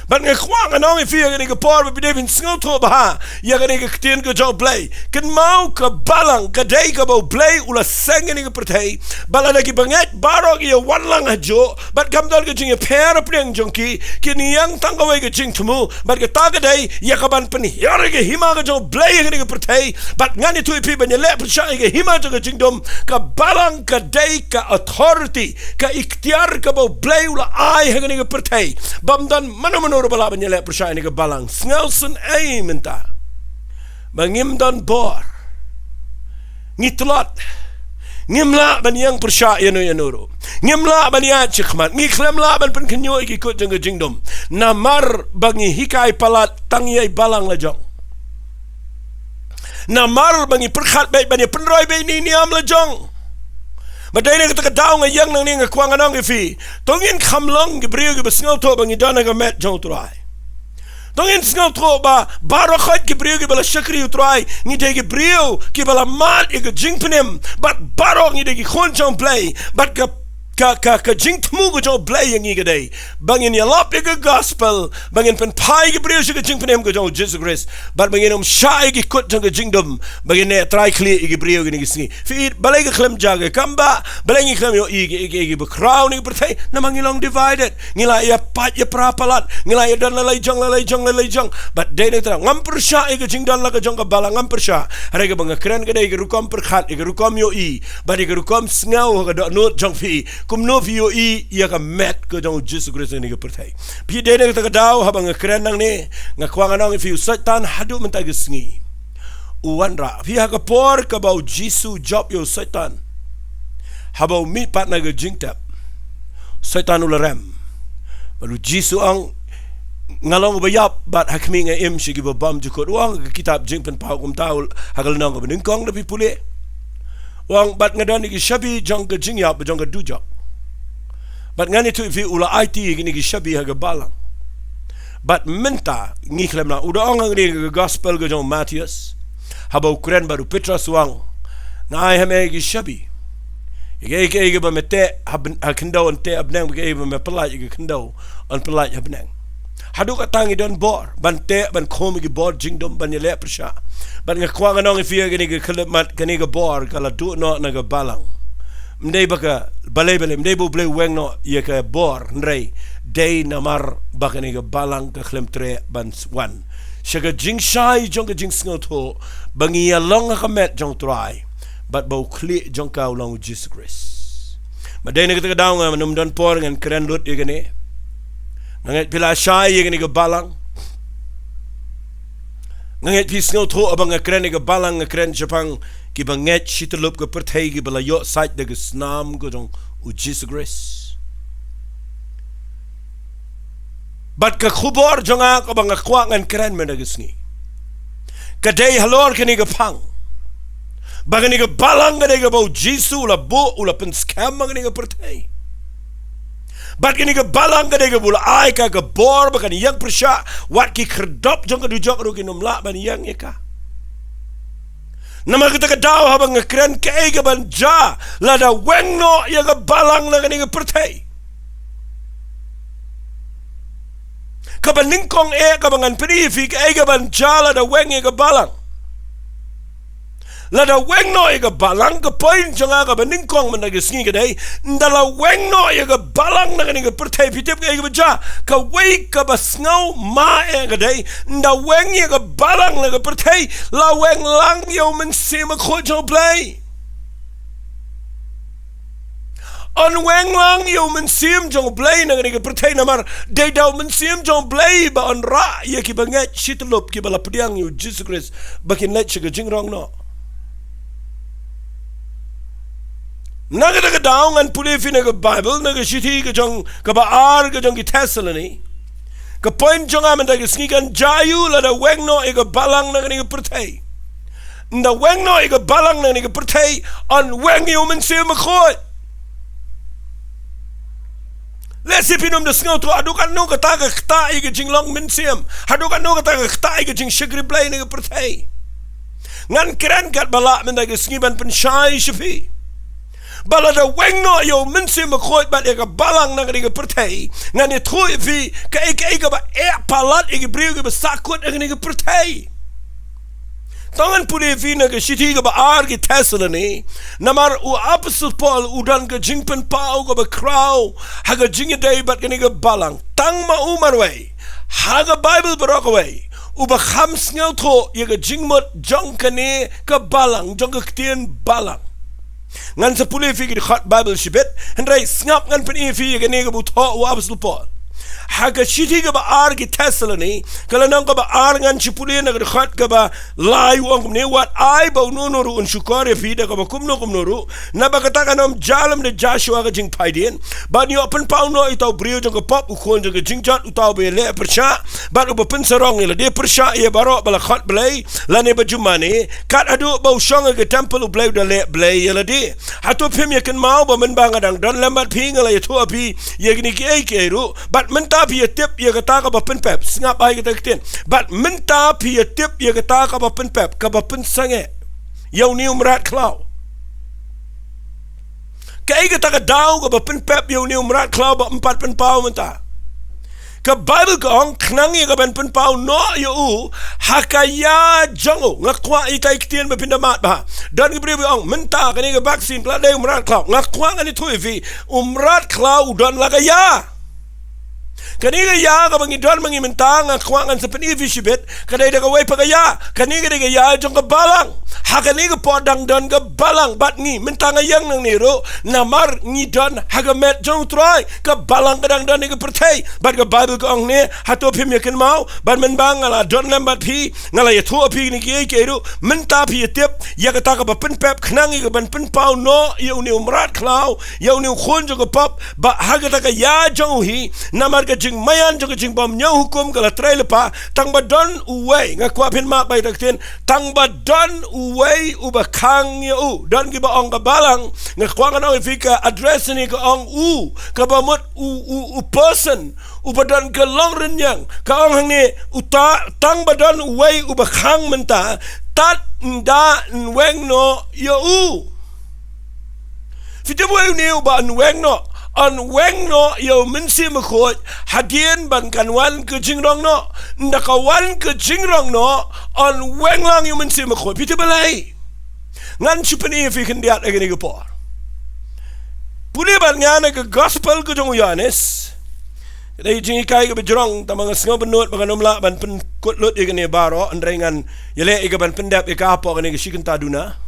Bad nga kwah ngan ong ïa phi ha kane ka por ba phi dei ban sngewthuh bha ïa kane ka ktien ka jong U Blei. Kynmaw, ka balang ka dei kaba U Blei u la seng ïa kane ka pyrthei. Bad lada ki bangeit baroh ki ïa wan lang hajuh, bad kam don ka jingïapher hapdeng jong ki, kin ïeng tang kawei ka jingthmu, bad kata ka dei ïa kaban pynhiar ïa ka hima ka jong U Blei ha kane ka pyrthei. Bad ngan ïathuh ïa phi, ban ïaleh pyrshah ïa ka hima jong ka jingdum, ka balang ka dei ka authority, ka iktiar kaba U Blei u la ai ha kane ka pyrthei. Bym don mano mano ruh ba lah ban ïaleh pyrshah ïa kane ka balang. Sngewsynei mynta ba ngim don bor. Ngi tlot. Ngim lah ban ïeng pyrshah ïano ïano ruh. Ngim lah ban ïaid shakhmat. Ngi khlem lah ban pynkhynñiuh ïa ki kut jong ka jingdum. Namar ba ngi hikai palat tang ïa i balang lajong. Namar ba ngi pyrkhat beit ban ïa pynroi beit ïa i niam lajong. Bad dei na kata ka daw nga ïeng nangne, nga kwah ngan ong ïa phi, to ngin kham long ki briew kiba sngewthuh ba ngi don ha ka met jong U Trai. To ngin sngewthuh ba baroh khoit ki briew kiba la shakri U Trai, ngi dei ki briew kiba la mad ïa ka jingpynim, bad baroh ngi dei ki khun jong U Blei, bad ka, ka, ka, ka jingthmu ka jong U Blei ïa ngi ka dei ba ngin ïalap ïa ka gospel, ba ngin pynphai ki briew sha ka jingpynim ka jong U Jisu Khrist, bad ba ngin ym shah ïa ki kut jong ka jingdum, ba ngin neh trai khlieh ïa ki briew kine ki sngi. Phi, balei ka khlem jia ka kam? Ba balei ngi khlem ïohi ïa ki, ïa ki, ïa ki bakhraw ne ki pyrthei? Namar ngi long divided. Ngi la ïa pait ïa pra palat, ngi la ïa don la lajong, la lajong, la lajong. Bad dei na kata, ngam pyrshah ïa ka jingdon la ka jong ka balang, ngam pyrshah. Hynrei kaba nga kren ka dei ka rukom pyrkhat, ïa ka rukom ïohi, bad ïa ka rukom sngew ha ka dohnud jong phi, kumno phi ïohi ïa ka met ka jong U Jisu Khrist ha kane ka pyrthei. Phi, dei na kata ka daw haba nga kren nangne, nga kwah ngan ong ïa phi, u Soitan haduh mynta ka sngi u wanrah. Phi, ha ka por kaba U Jisu jop ïa u Soitan, haba u mihpat na ka jingtep, Soitan u la rem. Bad U Jisu u ong, nga long uba ïap, bad ha khmih nga im sha kiba bymjukut. U ong ha ka kitab Jingpynpaw kumta, u, ha ka lynnong kaba nyngkong, lada phi pule, u ong, bad nga don ïa ki shabi jong ka jingïap, jong ka dujok. Bad ngan ïathuh ïa phi, u la aiti ïa kine ki shabi ha ka balang. Bad mynta ngi khlem lah. U da ong hangne ha ka gospel ka jong u Mathaios, haba u kren bad u Petros, u ong, nga ai ha me ki shabi. Ïa kaei kaei kaba me teh ha byn-, ha khyndew yn teh ha bneng, bad kaei kaba me pyllait ïa ka khyndew yn pyllait ha bneng. Haduh katta ngi don bor ban teh, ban khum ïa ki bor jingdum, ban ïaleh pyrshah. Bad nga kwah ngan ong ïa phi, ïa kane ka khyllipmat, kane ka bor ka la duh noh na ka balang. Ym dei ba ka, balei, balei, ym dei ba U Blei u weng noh ïa ka bor, hynrei dei namar ba kane ka balang ka khlem treh ban s-, wan sha ka jingshai jong ka jingsngewthuh ba ngi ïa long ha ka met jong U Trai, bad ba u khlieh jong ka u long U Jisu Khrist. Bad dei na kata ka daw, nga nym don por ngan kren lut ïa kane. Nga ngeit phi la shai ïa kane ka balang. Nga ngeit phi sngewthuh ba nga kren ïa ka balang, nga kren shaphang kiba ngeit shityllup ka pyrthei, kiba la ïoh sait da ka snam ka jong U Jisu Khrist. Bad ka khubor jong nga kaba nga kwah ngan kren mynta ka sngi, ka dei halor kane ka phang, ba kane ka balang ka dei kaba U Jisu u la buh, u la pynskhem ha kane ka pyrthei. Bad kane ka balang ka dei kaba u la ai ka ka bor ba kan ïeng pyrshah, wat ki khyrdop jong ka dujok ruh kin ym lah ban ïeng ïa ka. Namar kata ka daw haba nga kren, kaei kaban jia lada weng noh ïa ka balang na kane ka pyrthei? Kaba nyngkong eh, kaba ngan pyni ïa phi, kaei kaban jia lada weng ïa ka balang. Lada weng noh ïa ka balang, ka point jong nga kaba nyngkong mynta ka sngi ka dei, ynda la weng noh ïa ka balang na kane ka pyrthei, phi tip kaei kaba jia? Kawei kaba sngewma eh ka dei, ynda weng ïa ka balang na ka pyrthei, la weng lang ïa U Mynsiem Bakhuid jong U Blei. Yn weng lang ïa U Mynsiem jong U Blei na kane ka pyrthei, namar dei da U Mynsiem jong U Blei ba yn rah ïa kiba ngeit shityllup, kiba la pdiang ïa U Jisu Khrist, ba kin leit sha ka jingrong noh. Na kata ka daw ngan pule ïa phi na ka Baibl, na ka shithi ka jong, kaba ar ka jong ki Thessaloni. Ka point jong nga mynta ka sngi, kan jia aiu lada weng noh ïa ka balang na kane ka pyrthei? Ynda weng noh ïa ka balang na kane ka pyrthei, yn weng ïa U Mynsiem Bakhuid. Lehse phim da sngewthuh, haduh katno kata ka ktah ïa ka jinglong mynsiem, haduh katno kata ka ktah ïa ka jingshakri Blei na ka pyrthei. Ngan kren katba lah mynta ka sngi ban pynshai sha phi. Ba lada weng noh ïa u Mynsiem Bakhuid bad ïa ka balang na kane ka pyrthei, ngan ïathuh ïa phi kaei kaei kaba eh palat ïa ki briew kiba sahkut ha kane ka pyrthei. To ngan pule ïa phi na ka shithi kaba ar ki Thessaloni, namar u Apostol Paul u don ka jingpynpaw kaba khraw ha ka jingïadei bad kane ka balang. Tang ma u marwei ha ka Baibl baroh kawei uba kham sngewthuh ïa ka jingmut jong kane ka balang, jong ka ktien balang. Ngan sa pule ïa phi ki dkhot Baibl shibit, hynrei sngap ngan pyni ïa phi ïa kane kaba thoh u Apostol Paul ha ka shithi kaba ar ki Thessaloni, ka lynnong kaba ar, ngan sa pule na ka dkhot kaba lai, u ong kumne: Wat ai ba uno uno ruh un shukor ïa phi da kaba kumno kumno ruh, naba kata kan ym jia lymda jia shuwa ka jingphaidien, ban ïoh pynpaw noh ïa uta u briew jong ka pop, u khun jong ka jingjot, uta uba ïaleh pyrshah bad uba pynsarong ïa lade pyrshah ïa baroh ba la khot Blei lane ba ju mane, kat haduh ba u shong ha ka templ U Blei u da leh blei ïa lade. Hato phim ïa kynmaw ba mynba nga dang don lem bad phi nga la ïathuh ïa phi ïa kine kiei kiei ruh? Bad mynta phi ïa tip ïa kata kaba pynpep. Sngap bha ïa kata ka ktien: Bad mynta phi ïa tip ïa kata kaba pynpep, kaba pynsangeh ïa une u mrad khlaw. Kaei kata ka daw kaba pynpep ïa une u mrad khlaw ba ym pat pynpaw mynta? Ka Baibl ka ong, khnang ïa kaban pynpaw noh ïa u ha ka ïa jong u. Nga kwah ïa ita i ktien ba phin da mad bha. Don ki briew ba ong, mynta kane ka vaccine, ka la dei u mrad khlaw. Nga kwah ngan ïathuh ïa phi, u mrad khlaw u don la ka ïa. Kane ka ïa kaba ngi don ma ngi mynta, nga kwah ngan sa pyni ïa phi shibit, ka dei da kawei pat ka ïa. Kane ka dei ka ïa jong ka balang. Ha kane ka por dang don ka balang bad ngi. Mynta nga ïeng nangne ruh namar ngi don ha ka met jong U Trai. Ka balang ka dang don ha ka pyrthei. Bad ka Baibl ka ong ne, hato phim ïa kynmaw, bad mynba nga la don lem bad phi, nga la ïathuh ïa phi kine kiei kiei ruh? Mynta phi ïa tip ïa kata kaba pynpep, khnang ïa kaban pynpaw noh ïa une u mrad khlaw, ïa une u khun jong ka pop, ba ha kata ka ïa jong u hi, namar ka jingmaïan jong ka jingbym ñiewhukum ka la trei lypa. Tang ba don uwei, nga kwah phin mad bha ïa kata ka ktien, tang ba don uwei uba khang ïa u. Don kiba ong ka balang, nga kwah ngan ong ïa phi ka address ne ka ong u, kaba mut u, u, u person uba don ka longrynïeng. Ka ong hangne, uta, tang ba don uwei uba khang mynta, tad ynda yn weng noh ïa u. Phi tip uwei une uba yn weng noh? Yn weng noh ïa u Mynsiem Bakhuid hadien ban kan wan ka jingrong noh. Ynda ka wan ka jingrong noh, yn weng lang ïa u Mynsiem Bakhuid. Phi tip balei? Ngan shu pyni ïa phi khyndiat ha kane ka por. Pule bad nga na ka Gospel ka jong u Ïohannes. Ka dei jinghikai kaba jrong, tangba nga sngew bynnud ba ngan ym lah ban pynkut lut ïa kane baroh, hynrei ngan ïaleh ïa kaban pyndep ïa ka hapoh kane ka shi kynta duna.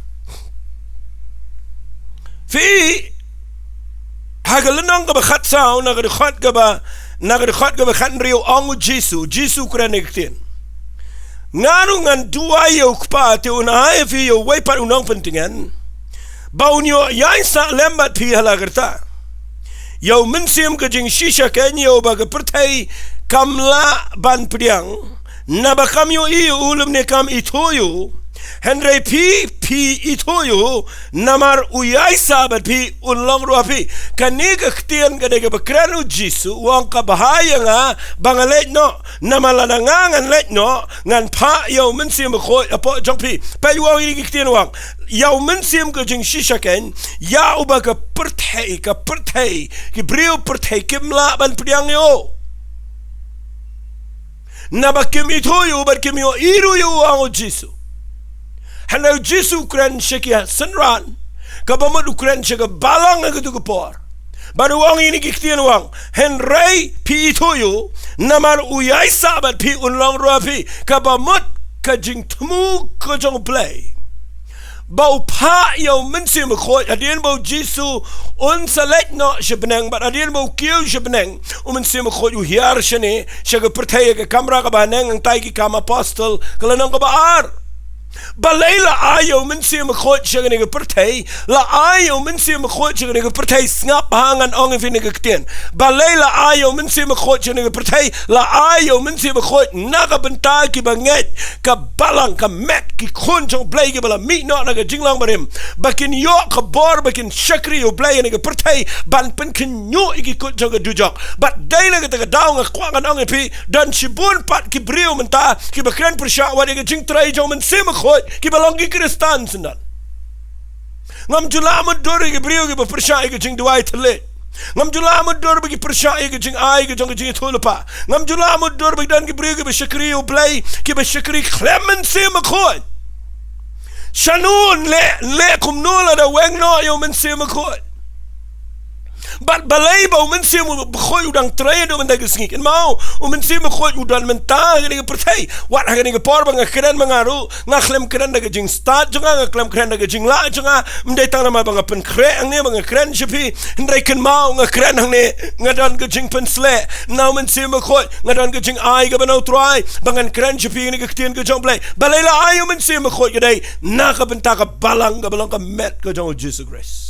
Phi, ha ka lynnong kaba khatsaw, na ka dkhot kaba, na ka dkhot kaba khathynriew, ong u Jisu, Jisu u kren ïa ka ktien: Nga ruh ngan duwai ïa u Kpa, te un ai ïa phi ïa uwei pat u Nongpyntngen, ba un ïoh ïaisah lem bad phi ha la ka rta. Ïa u Mynsiem ka jingshisha keiñ, ïa uba ka pyrthei kam lah ban pdiang, naba kam ïohi ïa u lymne kam ithuh ïa u. Hynrei phi, phi ithuh ïa u, namar u ïaisah bad phi, un long ruh ha phi. Kane ka ktien ka dei kaba kren u Jisu, u ong, ka bha ïa nga ba nga leit noh, namar lada nga ngan leit noh, ngan phah ïa u Mynsiem Bakhuid hapoh jong phi. Peit, u ong ïa ki ktien, u ong, ïa u Mynsiem ka jingshisha keiñ, ïa uba ka pyrthei, ka pyrthei, ki briew pyrthei kim lah ban pdiang ïa u, naba kim ithuh ïa u bad kim ïohi ruh ïa u, ong u Jisu. Hynrei u Jisu u kren sha ki synran, kaba mut u kren sha ka balang ha katu ka por. Bad u ong ïa kine ki ktien, u ong, hynrei phi ithuh ïa u, namar u ïaisah bad phi, un long ruh ha phi. Kaba mut ka jingthmu ka jong U Blei, ba u phah ïa u Mynsiem Bakhuid hadien ba u Jisu un sa leit noh sha bneng, bad hadien ba u kiew sha bneng, u Mynsiem Bakhuid u hiar shane sha ka pyrthei ha ka kamra kaba haneng, hangtai Ki Kam Apostol, ka lynnong kaba ar. Balei la ai ïa u Mynsiem Bakhuid sha kane ka pyrthei? La ai ïa u Mynsiem Bakhuid sha kane ka pyrthei, sngap bha, ngan ong ïa phi kane ka ktien. Balei la ai ïa u Mynsiem Bakhuid sha kane ka pyrthei? La ai ïa u Mynsiem Bakhuid na ka bynta kiba ngeit, ka balang, ka met, ki khun jong U Blei kiba la mih noh na ka jinglong barim, ba kin ïoh ka bor ba kin shakri ïa U Blei ha kane ka pyrthei, ban pynkhynñiuh ïa ki kut jong ka dujok. Bad dei na kata ka daw nga kwah ngan ong ïa phi, don shibun pat ki briew mynta kiba kren pyrshah wat ïa ka jingtrei jong u Mynsiem Bakhuid, kiba long ki Khristan syndon. Ngam ju lah mutdur ïa ki briew kiba pyrshah ïa ka jingduwai thylliej. Ngam ju lah mutdur ba ki pyrshah ïa ka jingai ka jong ka jingïathuhlypa. Ngam ju lah mutdur ba ki don ki briew kiba shakri ïa U Blei, kiba shakri khlem Mynsiem Bakhuid. Shano yn leh, yn leh kumno lada weng noh ïa U Mynsiem Bakhuid? Bad balei ba U Mynsiem Bakhuid u dang trei haduh mynta ka sngi? Kynmaw, U Mynsiem Bakhuid u don mynta ha kane ka pyrthei. Wat ha kane ka por ba nga kren ma nga ruh, nga khlem kren da ka jingstad jong nga, nga khlem kren da ka jinglah jong nga, ym dei tang namar ba nga pynkhreh hangne ba nga kren sha phi, hynrei kynmaw, nga kren hangne, nga don ka jingpynsleh na U Mynsiem Bakhuid, nga don ka jingai kaba na U Trai ba ngan kren sha phi kane ka ktien ka jong U Blei. Balei la ai U Mynsiem Bakhuid? Ka dei na ka bynta ka balang kaba long ka met ka jong U Jisu Khrist.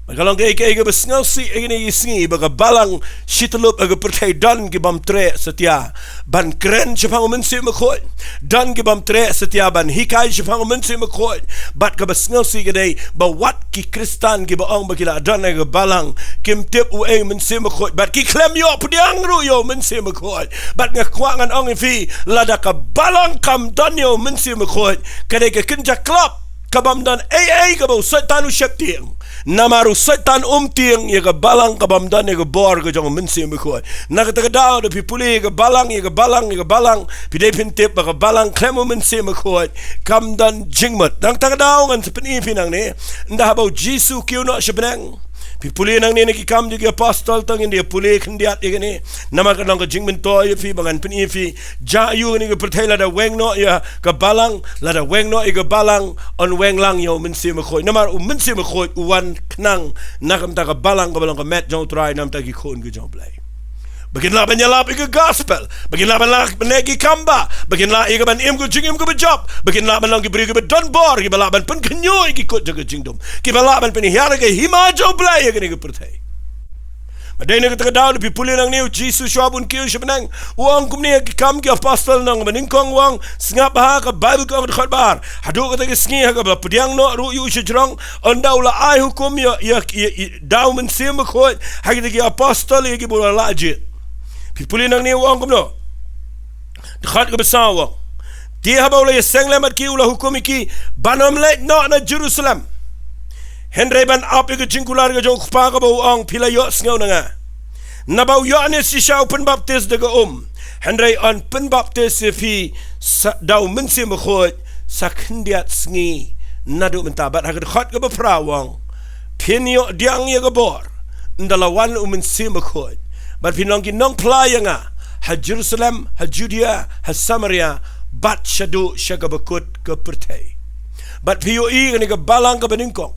Bad ka long kaei kaei kaba sngewsih ïa kine ki sngi ba ka balang shi tyllup ha ka pyrthei don ki bym treh satia ban kren shaphang U Mynsiem Bakhuid. Don ki bym treh satia ban hikai shaphang U Mynsiem Bakhuid. Bad kaba sngewsih ka dei ba wat ki Khristan kiba ong ba ki la don ha ka balang kim tip uei U Mynsiem Bakhuid. Bad ki khlem ïoh pdiang ruh ïa U Mynsiem Bakhuid. Bad nga kwah ngan ong ïa phi, lada ka balang kam don ïa U Mynsiem Bakhuid, ka dei ka kynja klap ka bym don ei ei kaba u Soitan u sheptieng. Namar u Soitan um tieng ïa ka balang ka bym don ïa ka bor ka jong U Mynsiem Bakhuid. Na kata ka daw, da phi pule ïa ka balang, ïa ka balang, ïa ka balang, phi dei phin tip ba ka balang khlem U Mynsiem Bakhuid kam don jingmut. Na kata ka daw, ngan sa pyni ïa phi nangne, ynda haba U Jisu u kiew noh sha bneng. Phi pule nangne na Ki Kam jong ki Apostol, to ngin ïa pule khyndiat ïa kane. Namar ka long ka jingmyntoi ïa phi ba ngan pyni ïa phi, jia aiu kane ka pyrthei, lada weng noh ïa ka balang, lada weng noh ïa ka balang, yn weng lang ïa U Mynsiem Bakhuid. Namar U Mynsiem Bakhuid u wan khnang na ka bynta ka balang kaba long ka met jong U Trai, na ka bynta ki khun ki jong U Blei. Ba kin lah ban ïalap ïa ka gospel, ba kin lah ban lah ban leh ki kam ba, ba kin lah ïa ka ban im ka jingim kaba jop, ba kin lah ban long ki briew kiba don bor, kiba lah ban pynkhynñiuh ïa ki kut jong ka jingdum, kiba lah ban pynhiar ïa ka hima jong U Blei ha kane ka pyrthei. Bad dei na kata ka daw, da phi pule nangne, U Jisu shuwa ba un kiew sha bneng, u ong kumne ha Ki Kam ki Apostol lynnong ba nyngkong, u ong, sngap bha, ka Baibl ka ong, dkhot ba ar, haduh kata ka sngi ha kaba la pdiang noh ruh ïa u shajrong, ynda u la ai hukum ïa, ïa, ïa, ïa, da U Mynsiem Bakhuid ha kita ki apostol ïa kiba u la lah jied. Phi pule nangne u ong kumno? Dkhot kaba saw u ong, te haba u la ïaseng lem bad ki, u la hukum ïa ki ban ym leit noh na Jerusalem, hynrei ban ap ïa ka jingkular ka jong U Kpa kaba u ong, phi la ïohsngew na nga. Naba u Ïoannis shisha u pynbaptis da ka um, hynrei yn pynbaptis ïa phi sa, da U Mynsiem Bakhuid sa khyndiat sngi naduh mynta. Bad ha ka dkhot kaba phra u ong, phin ïoh pdiang ïa ka bor ynda la wan U Mynsiem Bakhuid, bad phin long ki nongphla ïa nga ha Jerusalem, ha Judea, ha Samaria, bad shaduh sha kaba kut ka pyrthei. Bad phi ïohi kane ka balang kaba nyngkong,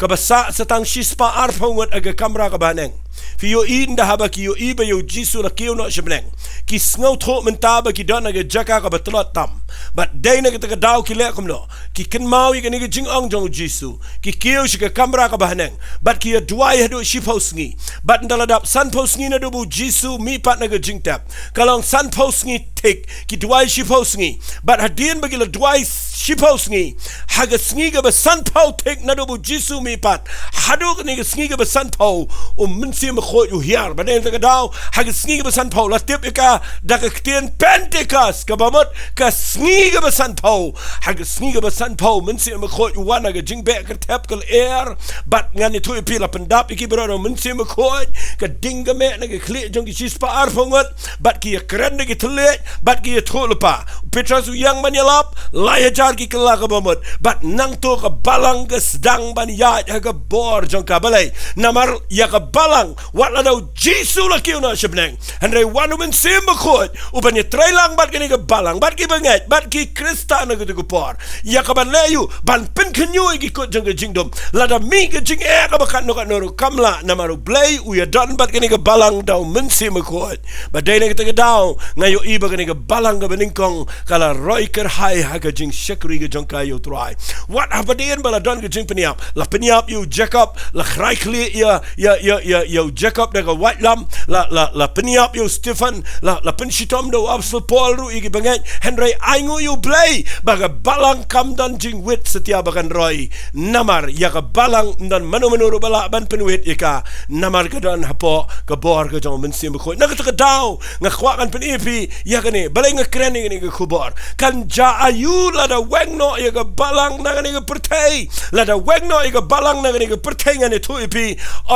kaba sah sa tang shispah arphew ngut ha ka kamra kaba haneng. Phi ïohi ynda haba ki ïohi ba ïa U Jisu la kiew noh sha bneng, ki sngewthuh mynta ba ki don ha ka jaka kaba tlot tam. Bad dei na kata ka daw ki leh kumno? Ki kynmaw ïa kane ka jingong jong U Jisu, ki kiew sha ka kamra kaba haneng, bad ki ïa duwai haduh shiphew sngi. Bad ynda la dap sanphew sngi naduh ba U Jisu mihpat na ka jingtep, ka long sanphew sngi thik, ki duwai shiphew sngi. Bad hadien ba ki la duwai shiphew sngi, ha ka sngi kaba sanphew thik naduh ba U Jisu mihpat, haduh kane ka sngi kaba sanphew, U Mynsiem Bakhuid u hiar. Bad na kata ka daw, ha ka sngi kaba sanphew, la tip ïa ka da ka ktien Pentekost, kaba mut ka sngi kaba sanphew. Ha ka sngi kaba sanphew, U Mynsiem Bakhuid u wan ha ka jingbeh kyrthep ka lyer. Bad ngan ïathuh ïa phi, la pyndap ïa ki baroh da U Mynsiem Bakhuid, ka ding ka meh na ka khlieh jong ki shispah arphew ngut, bad ki ïakren da ki thylliej, bad ki ïathuhlypa. U Petros u ïeng ban ïalap, lai hajar ki kylla kaba mut. Bad nangta ka balang ka sdang ban ïaid ha ka bor jong ka. Balei? Namar ïa ka balang, wat lada U Jisu la kiew noh sha bneng, hynrei wan U Mynsiem Bakhuid u ban ïatreilang bad kane ka balang, bad ki bangeit, bad ki Khristan ha kata ka por. Ïa ka ban leh aiu? Ban pynkhynñiuh ïa ki kut jong ka jingdum. Lada mih ka jingeh kaba katno katno ruh kam lah, namar U Blei u ïadon bad kane ka balang da U Mynsiem Bakhuid. Bad dei na kata ka daw, nga ïohi ba kane ka balang kaba nyngkong ka la roi kyrhai ha ka jingshakri ka jong ka ïa U Trai. Wat haba dien ba la don ka jingpynïap, la pynïap ïa u Jakob, la khrai khlieh ïa, ïa, ïa, ïa, ïa ïa u Jacob da ka waitlam, la, la, la pynïap ïa u Stephen, la, la pynshitom da u Apostol Paul ruh ïa ki bangeit, hynrei ai nguh ïa u Blei, ba ka balang kam don jingwit satia ba kan roi, namar ïa ka balang ym don mano mano ruh ba lah ban pynwit ïa ka, namar ka don hapoh ka bor ka jong u Mynsiem Bakhuid. Na kata ka daw, nga kwah ngan pyni ïa phi ïa kane, balei nga kren ïa kane ka khubor. Kan jia aïu lada weng noh ïa ka balang na kane ka pyrthei. Lada weng noh ïa ka balang na kane ka pyrthei, ngan ïathuh ïa phi,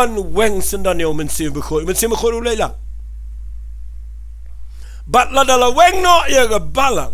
yn weng syndon ïa u Mynsiem Bakhuid. U Mynsiem Bakhuid u leit lang. Bad lada la weng noh ïa ka balang,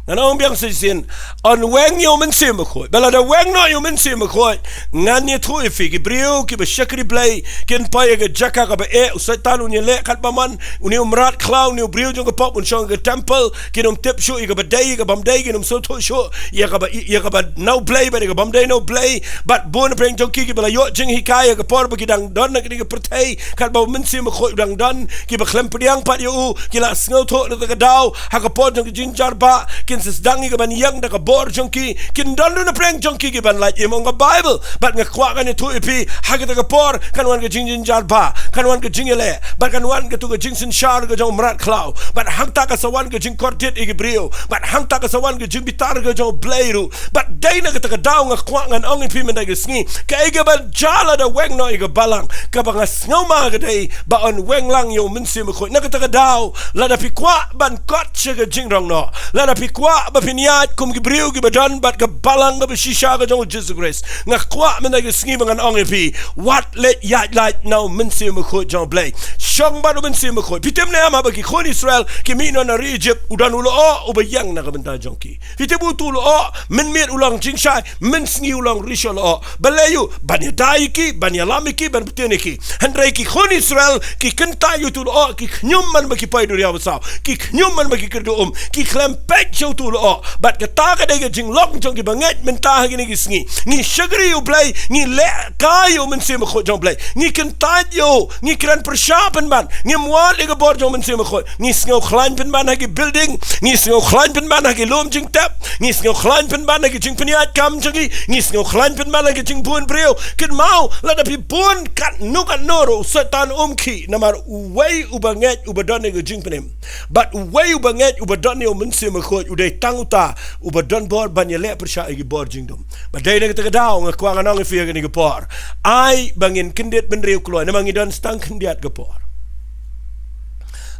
ngan ong biang sa shisien, yn weng ïa u Mynsiem Bakhuid. Bad lada weng noh ïa u Mynsiem Bakhuid, ngan ïathuh ïa phi, ki briew kiba shakri Blei kin poi ïa ka jaka kaba eh, u Soitan un ïaleh katba mon. Une u mrad khlaw, une u briew jong ka pop, un shong ha ka temple, kin ym tip shuh ïa kaba dei, ïa kabym dei, kin ym sngewthuh shuh ïa kaba, ïa kaba na u Blei bad ïa kabym dei na u Blei. Bad bun na pdeng jong ki kiba la ïoh jinghikai ha ka por ba ki dang don na kane ka pyrthei, katba u Mynsiem Bakhuid u dang don, kiba khlem pdiang pat ïa u, ki la sngewthuh na kata ka daw, ha ka por jong ka jingjynjar ba kin sa sdang ïa kaban ïeng da ka bor jong ki. Kin don ruh na pdeng jong ki kiban lait im, ong ka Baibl. Bad nga kwah ngan ïathuh ïa phi, ha kata ka por kan wan ka jingjynjar ba, kan wan ka jingïaleh, bad kan wan katu ka jingsynshar ka jong u mrad khlaw. Bad hangta ka sa wan ka jingkordit ïa ki briew, bad hangta ka sa wan ka jingbitar ka jong u Blei ruh. Bad dei na kata ka daw nga kwah ngan ong ïa phi mynta ka sngi, kaei kaban jia lada weng noh ïa ka balang, kaba nga sngew ma ka dei ba yn weng lang ïa u Mynsiem Bakhuid. Na kata ka daw, lada phi kwah ban kot sha ka jingrong noh, lada phi kwah ba phin ïaid kum ki briew kiba don bad ka balang kaba shisha ka jong u Jisu Khrist, nga kwah mynta ka sngi ba ngan ong ïa phi, wat leit ïaid lait na u Mynsiem Bakhuid jong u Blei. Shong bad u Mynsiem Bakhuid. Phi tip ne em ba ki khun Israel ki mih noh na ri Ijipt, u don u lyoh uba ïeng na ka bynta jong ki. Phi tip, utu u lyoh, mynmiet u long jingshai, mynsngi u long rishaw lyoh. Balei? Ban ïada ïa ki, ban ïalam ïa ki, ban btin ïa ki. Hynrei ki khun Israel ki kyntait ïa utu u lyoh, ki khñium man ba ki poi duriaw basaw, ki khñium man ba ki kyrduh um, ki khlem peit sha utu u lyoh. Bad kata ka dei ka jinglong jong ki bangeit mynta ha kine ki sngi. Ngi shakri ïa u Blei, ngi leh kai ïa u Mynsiem Bakhuid jong u Blei, ngi kyntait ïa u, ngi kren pyrshah pynban, ngim wad ïa ka bor jong u Mynsiem Bakhuid. Ngi sngew khlaiñ pynban ha ki building, ngi sngew khlaiñ pynban ha ki lum jingtep, ngi sngew khlaiñ pynban ha ki jingpynïaid kam jong ngi, ngi sngew khlaiñ pynban ha ki jingbun briew. Kynmaw, lada phi bun katno katno ruh, u Soitan um khih, namar uwei uba ngeit uba don ïa ka jingpynim, bad uwei uba ngeit uba don ïa u Mynsiem Bakhuid u dei tang uta uba don bor ban ïaleh pyrshah ïa ki bor jingdum. Bad dei na kata ka daw nga kwah ngan ong ïa phi ha kane ka por, ai ba ngin kyndit bynriew kloi, namar ngi don sa tang khyndiat ka por.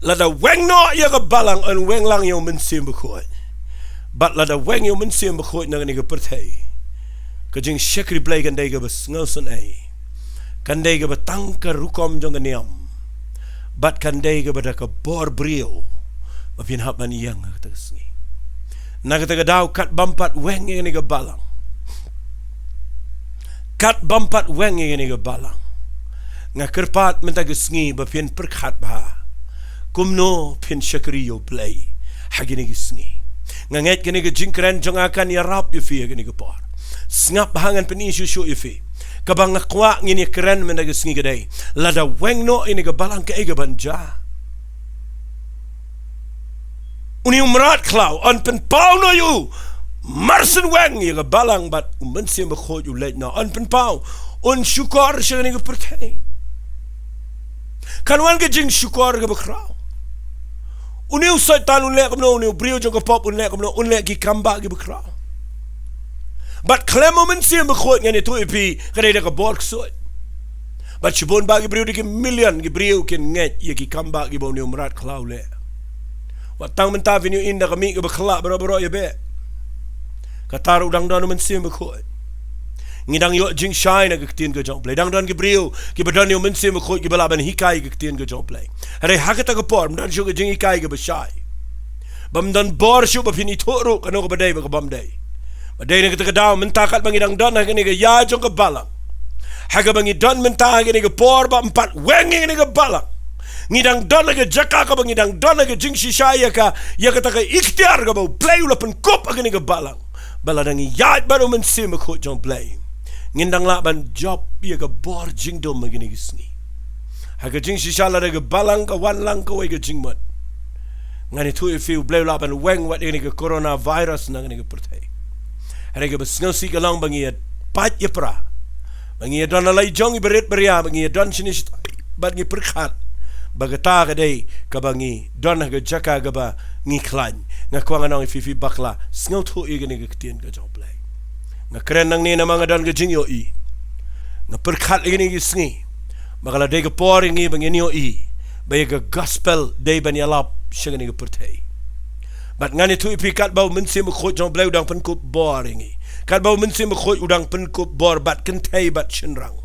Lada weng noh ïa ka balang, yn weng lang ïa u Mynsiem Bakhuid. Bad lada weng ïa u Mynsiem Bakhuid na kane ka pyrthei, ka jingshakri Blei kan dei kaba sngewsynei, kan dei kaba tang ka rukom jong ka niam, bad kan dei kaba da ka bor briew ba phin hap ban ïeng ha kata ka sngi. Na kata ka daw, katbym pat weng ïa kane ka balang, katbym pat weng ïa kane ka balang, nga kyrpad mynta ka sngi ba phin pyrkhat bha kumno phin shakri ïa u Blei ha kine ki sngi. Nga ngeit kane ka jingkren jong nga kan ïarap ïa phi ha kane ka por. Sngap bha, ngan pyni shuh shuh ïa phi. Kaba nga kwah ngin ïakren mynta ka sngi ka dei, lada weng noh ïa kane ka balang, kaei kaban jia? Une u mrad khlaw yn pynpaw noh ïa u, mar shen weng ïa ka balang bad u Mynsiem Bakhuid u leit noh, yn pynpaw, un shukor sha kane ka pyrthei. Kan wan ka jingshukor kaba khraw. Une u Soitan un leh kumno, une u briew jong ka pop un leh kumno, un leh ki kambah kiba khraw. Bad khlem u Mynsiem Bakhuid, ngan ïathuh ïa phi, ka dei da ka bor ksuid. Bad shibun bah ki briew, da ki million ki briew kin ngeit ïa ki kambah kiba une u mrad khlaw u leh. Wat tang mynta phin ïohi da ka mih kaba khyllah baroh baroh ïa beh. Kata ruh dang don u Mynsiem Bakhuid. Ngi dang ïoh jingshai na ka ktien ka jong u Blei. Dang don ki briew kiba don ïa u Mynsiem Bakhuid kiba lah ban hikai ka ktien ka jong u Blei. Hynrei ha kata ka por ym don shuh ka jinghikai kaba shai. Bym don bor shuh ba phin ithuh ruh kano kaba dei bad kabym dei. Bad dei na kata ka daw mynta, katba ngi dang don ha kane ka ïa jong ka balang, ha kaba ngi don mynta ha kane ka por ba ym pat weng ïa kane ka balang, ngi dang don ha ka jaka kaba ngi dang don ha ka jingshisha ïa ka, ïa kata ka iktiar kaba u Blei u la pynkup ha kane ka balang. Ba lada ngi ïaid bad u Mynsiem Bakhuid jong u Blei, ngin dang lah ban jop ïa ka bor jingdum ha kine ki sngi. Ha ka jingshisha, lada ka balang ka wan lang kawei ka jingmut, ngan ïathuh ïa phi, u Blei u lah ban weng wat ïa kane ka coronavirus na kane ka pyrthei. Hynrei kaba sngewsih ka long ba ngi ïa pait ïa pra, ba ngi ïa don ha la i jong i barit baria, ba ngi ïa don shane shatai. Bad ngi pyrkhat ba kata ka dei kaba ngi don ha ka jaka kaba ngi khlaiñ. Nga kwah ngan ong ïa phi, phi bakla, sngewthuh ïa kane ka ktien ka jong U Blei. Nga kren nangne namar nga don ka jingïohi. Nga pyrkhat ïa kine ki sngi ba ka la dei ka por ïa ngi ba ngin ïohi ba ïa ka gospel dei ban ïalap sha kane ka pyrthei. Bad ngan ïathuh ïa phi, katba U Mynsiem Bakhuid jong U Blei u dang pynkup bor ïa ngi, katba U Mynsiem Bakhuid u dang pynkup bor bad kynthei bad shynrang,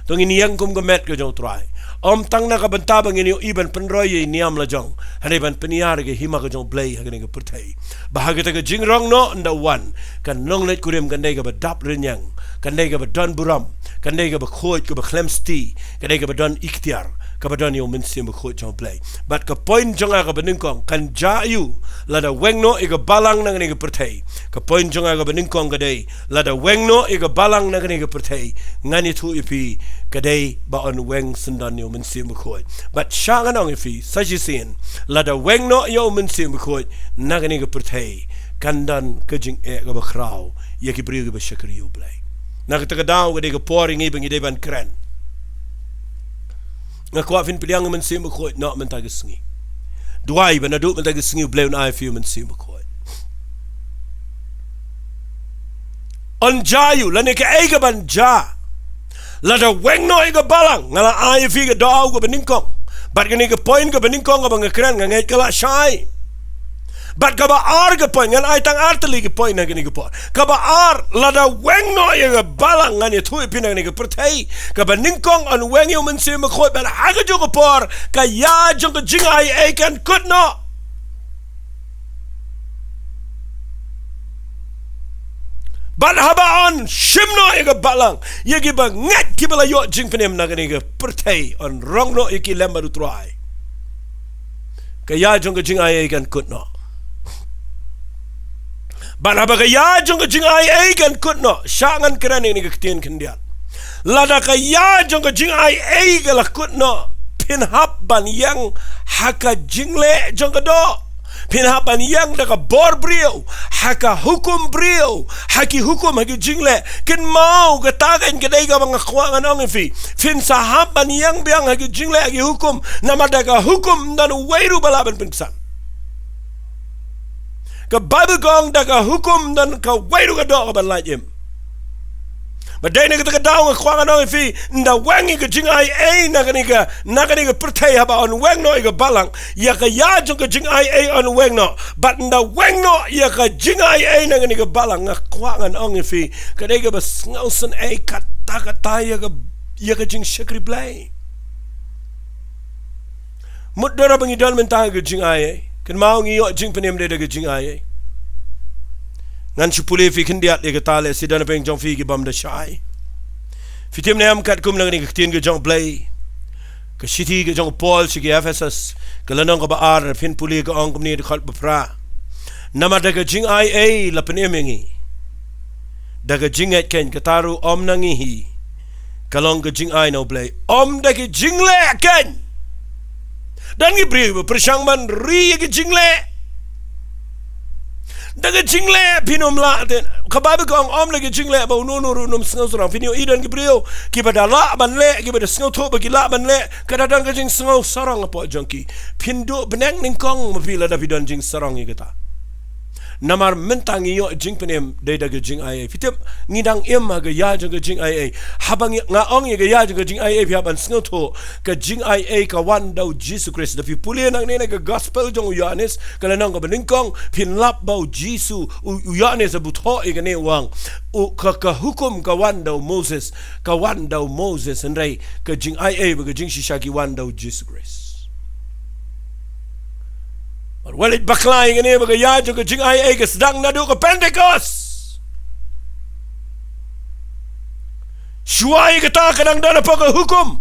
to ngin ïeng kum ka met ka jong U Trai. Ym tang na ka bynta ba ngin ïohi ban pynroi ïa i niam la jong, hynrei ban pynïar ïa ka hima ka jong U Blei ha kane ka pyrthei. Ba ha kata ka jingrong noh ynda u wan, kan long leit kurim kan dei kaba dap rynïeng, kan dei kaba don burom, kan dei kaba khuid, kaba khlem sti, kan dei kaba don iktiar, kaba don ïa U Mynsiem Bakhuid jong U Blei. Bad ka point jong nga kaba nyngkong, kan jia aiu lada weng noh ïa ka balang na kane ka pyrthei. Ka point jong nga kaba nyngkong ka dei, lada weng noh ïa ka balang na kane ka pyrthei, ngan ïathuh ïa phi, ka dei ba yn weng syndon ïa U Mynsiem Bakhuid. Bad shah ngan ong ïa phi sa shisien, lada weng noh ïa U Mynsiem Bakhuid na kane ka pyrthei, kan don ka jingeh kaba khraw ïa ki briew kiba shakri ïa U Blei. Na kata ka daw ka dei ka por ïa ngi ba ngi dei ban kren. Nga kwah phin pdiang ïa U Mynsiem Bakhuid noh mynta ka sngi. Duwai ba naduh mynta ka sngi U Blei un ai ïa phi U Mynsiem Bakhuid. Yn jia aiu, lane kaei kaban jia lada weng noh ïa ka balang? Nga la ai ïa phi ka daw kaba nyngkong. Bad kane ka point kaba nyngkong kaba nga kren, nga ngeit ka la shai. Bad kaba ar ka point, ngan ai tang ar tylli ki point ha kane ka por. Kaba ar, lada weng noh ïa ka balang, ngan ïathuh ïa phi, na kane ka pyrthei, kaba nyngkong yn weng ïa U Mynsiem Bakhuid, bad ha kajuh ka por ka ïa jong ka jingaiei kan kut noh. Bad haba yn shim noh ïa ka balang, ïa kiba ngeit, kiba la ïoh jingpynim na kane ka pyrthei, yn rong noh ïa ki lem bad U Trai, ka ïa jong ka jingaiei kan kut noh. Bad haba ka ïa jong ka jingaiei kan kut noh, shah ngan kren ïa kane ka ktien khyndiat. Lada ka ïa jong ka jingaiei ka la kut noh, phin hap ban ïeng ha ka jingleh jong ka doh. Phin hap ban ïeng da ka bor briew, ha ka hukum briew, ha ki hukum, ha ki jingleh. Kynmaw, kata kan ka dei kaba nga kwah ngan ong ïa phi. Phin sa hap ban ïeng biang ha ki jingleh, ha ki hukum, namar da ka hukum ym don uwei ruh ba lah ban pynksan. Ka Baibl ka ong da ka hukum ym don kawei ruh ka doh kaban lait im. Bad dei na kata ka daw nga kwah ngan ong ïa phi, ynda weng ïa ka jingaiei na kane ka, na kane ka pyrthei, haba yn weng noh ïa ka balang, ïa ka ïa jong ka jingaiei yn weng noh. Bad ynda weng noh ïa ka jingaiei na kane ka balang, nga kwah ngan ong ïa phi, ka dei kaba sngewsynei katta katta ïa ka, ïa ka jingshakri Blei. Mutdur haba ngi don mynta ha ka jingaiei, kynmaw, ngi ïoh jingpynim dei da ka jingaiei. Ngan shu pule ïa phi khyndiat ïa kata, lehse don napdeng jong phi ki bym da shai. Phi tip ne em, katkum na kane ka ktien ka jong U Blei, ka shithi ka jong u Paul sha ki Ephesus, ka lynnong kaba ar, phin pule, ka ong kumne, dkhot ba phra: Namar da ka jingaiei la pynim ïa ngi da ka jingngeit keiñ, kata ruh ym na ngi hi, ka long ka jingai na U Blei, ym da ki jingleh keiñ. Don ki briew ba pyrshang ban ri ïa ki jingleh. Da ka jingleh phin ym lah te. Ka Baibl ka ong ym da ki jingleh ba uno uno ruh un ym sngewsarong. Phin ïohi don ki briew kiba da lah ban leh, kiba da sngewthuh ba ki lah ban leh, ka da don ka jingsngewsarong hapoh jong ki. Phin duh bneng nyngkong ma phi lada phi don jingsarong ïa kata. Namar mynta ngi ïoh jingpynim dei da ka jingaiei. Phi tip, ngi dang im ha ka ïa jong ka jingaiei. Haba ngi, nga ong ïa ka ïa jong ka jingaiei, phi hap ban sngewthuh, ka jingaiei ka wan da u Jisu Khrist. Da phi pule nangne na ka gospel jong u Ïoannis, ka lynnong kaba nyngkong, phin lap ba u Jisu, u, u Ïoannis u bthoh ïa kane, u ong, u, ka, ka hukum ka wan da u Moses, ka wan da u Moses, hynrei ka jingaiei bad ka jingshisha ki wan da u Jisu Khrist. Bad wat leit bakla ïa kane, ba ka ïa jong ka jingaiei ka sdang naduh ka Pentekost. Shuwa ïa kata ka dang don hapoh ka hukum.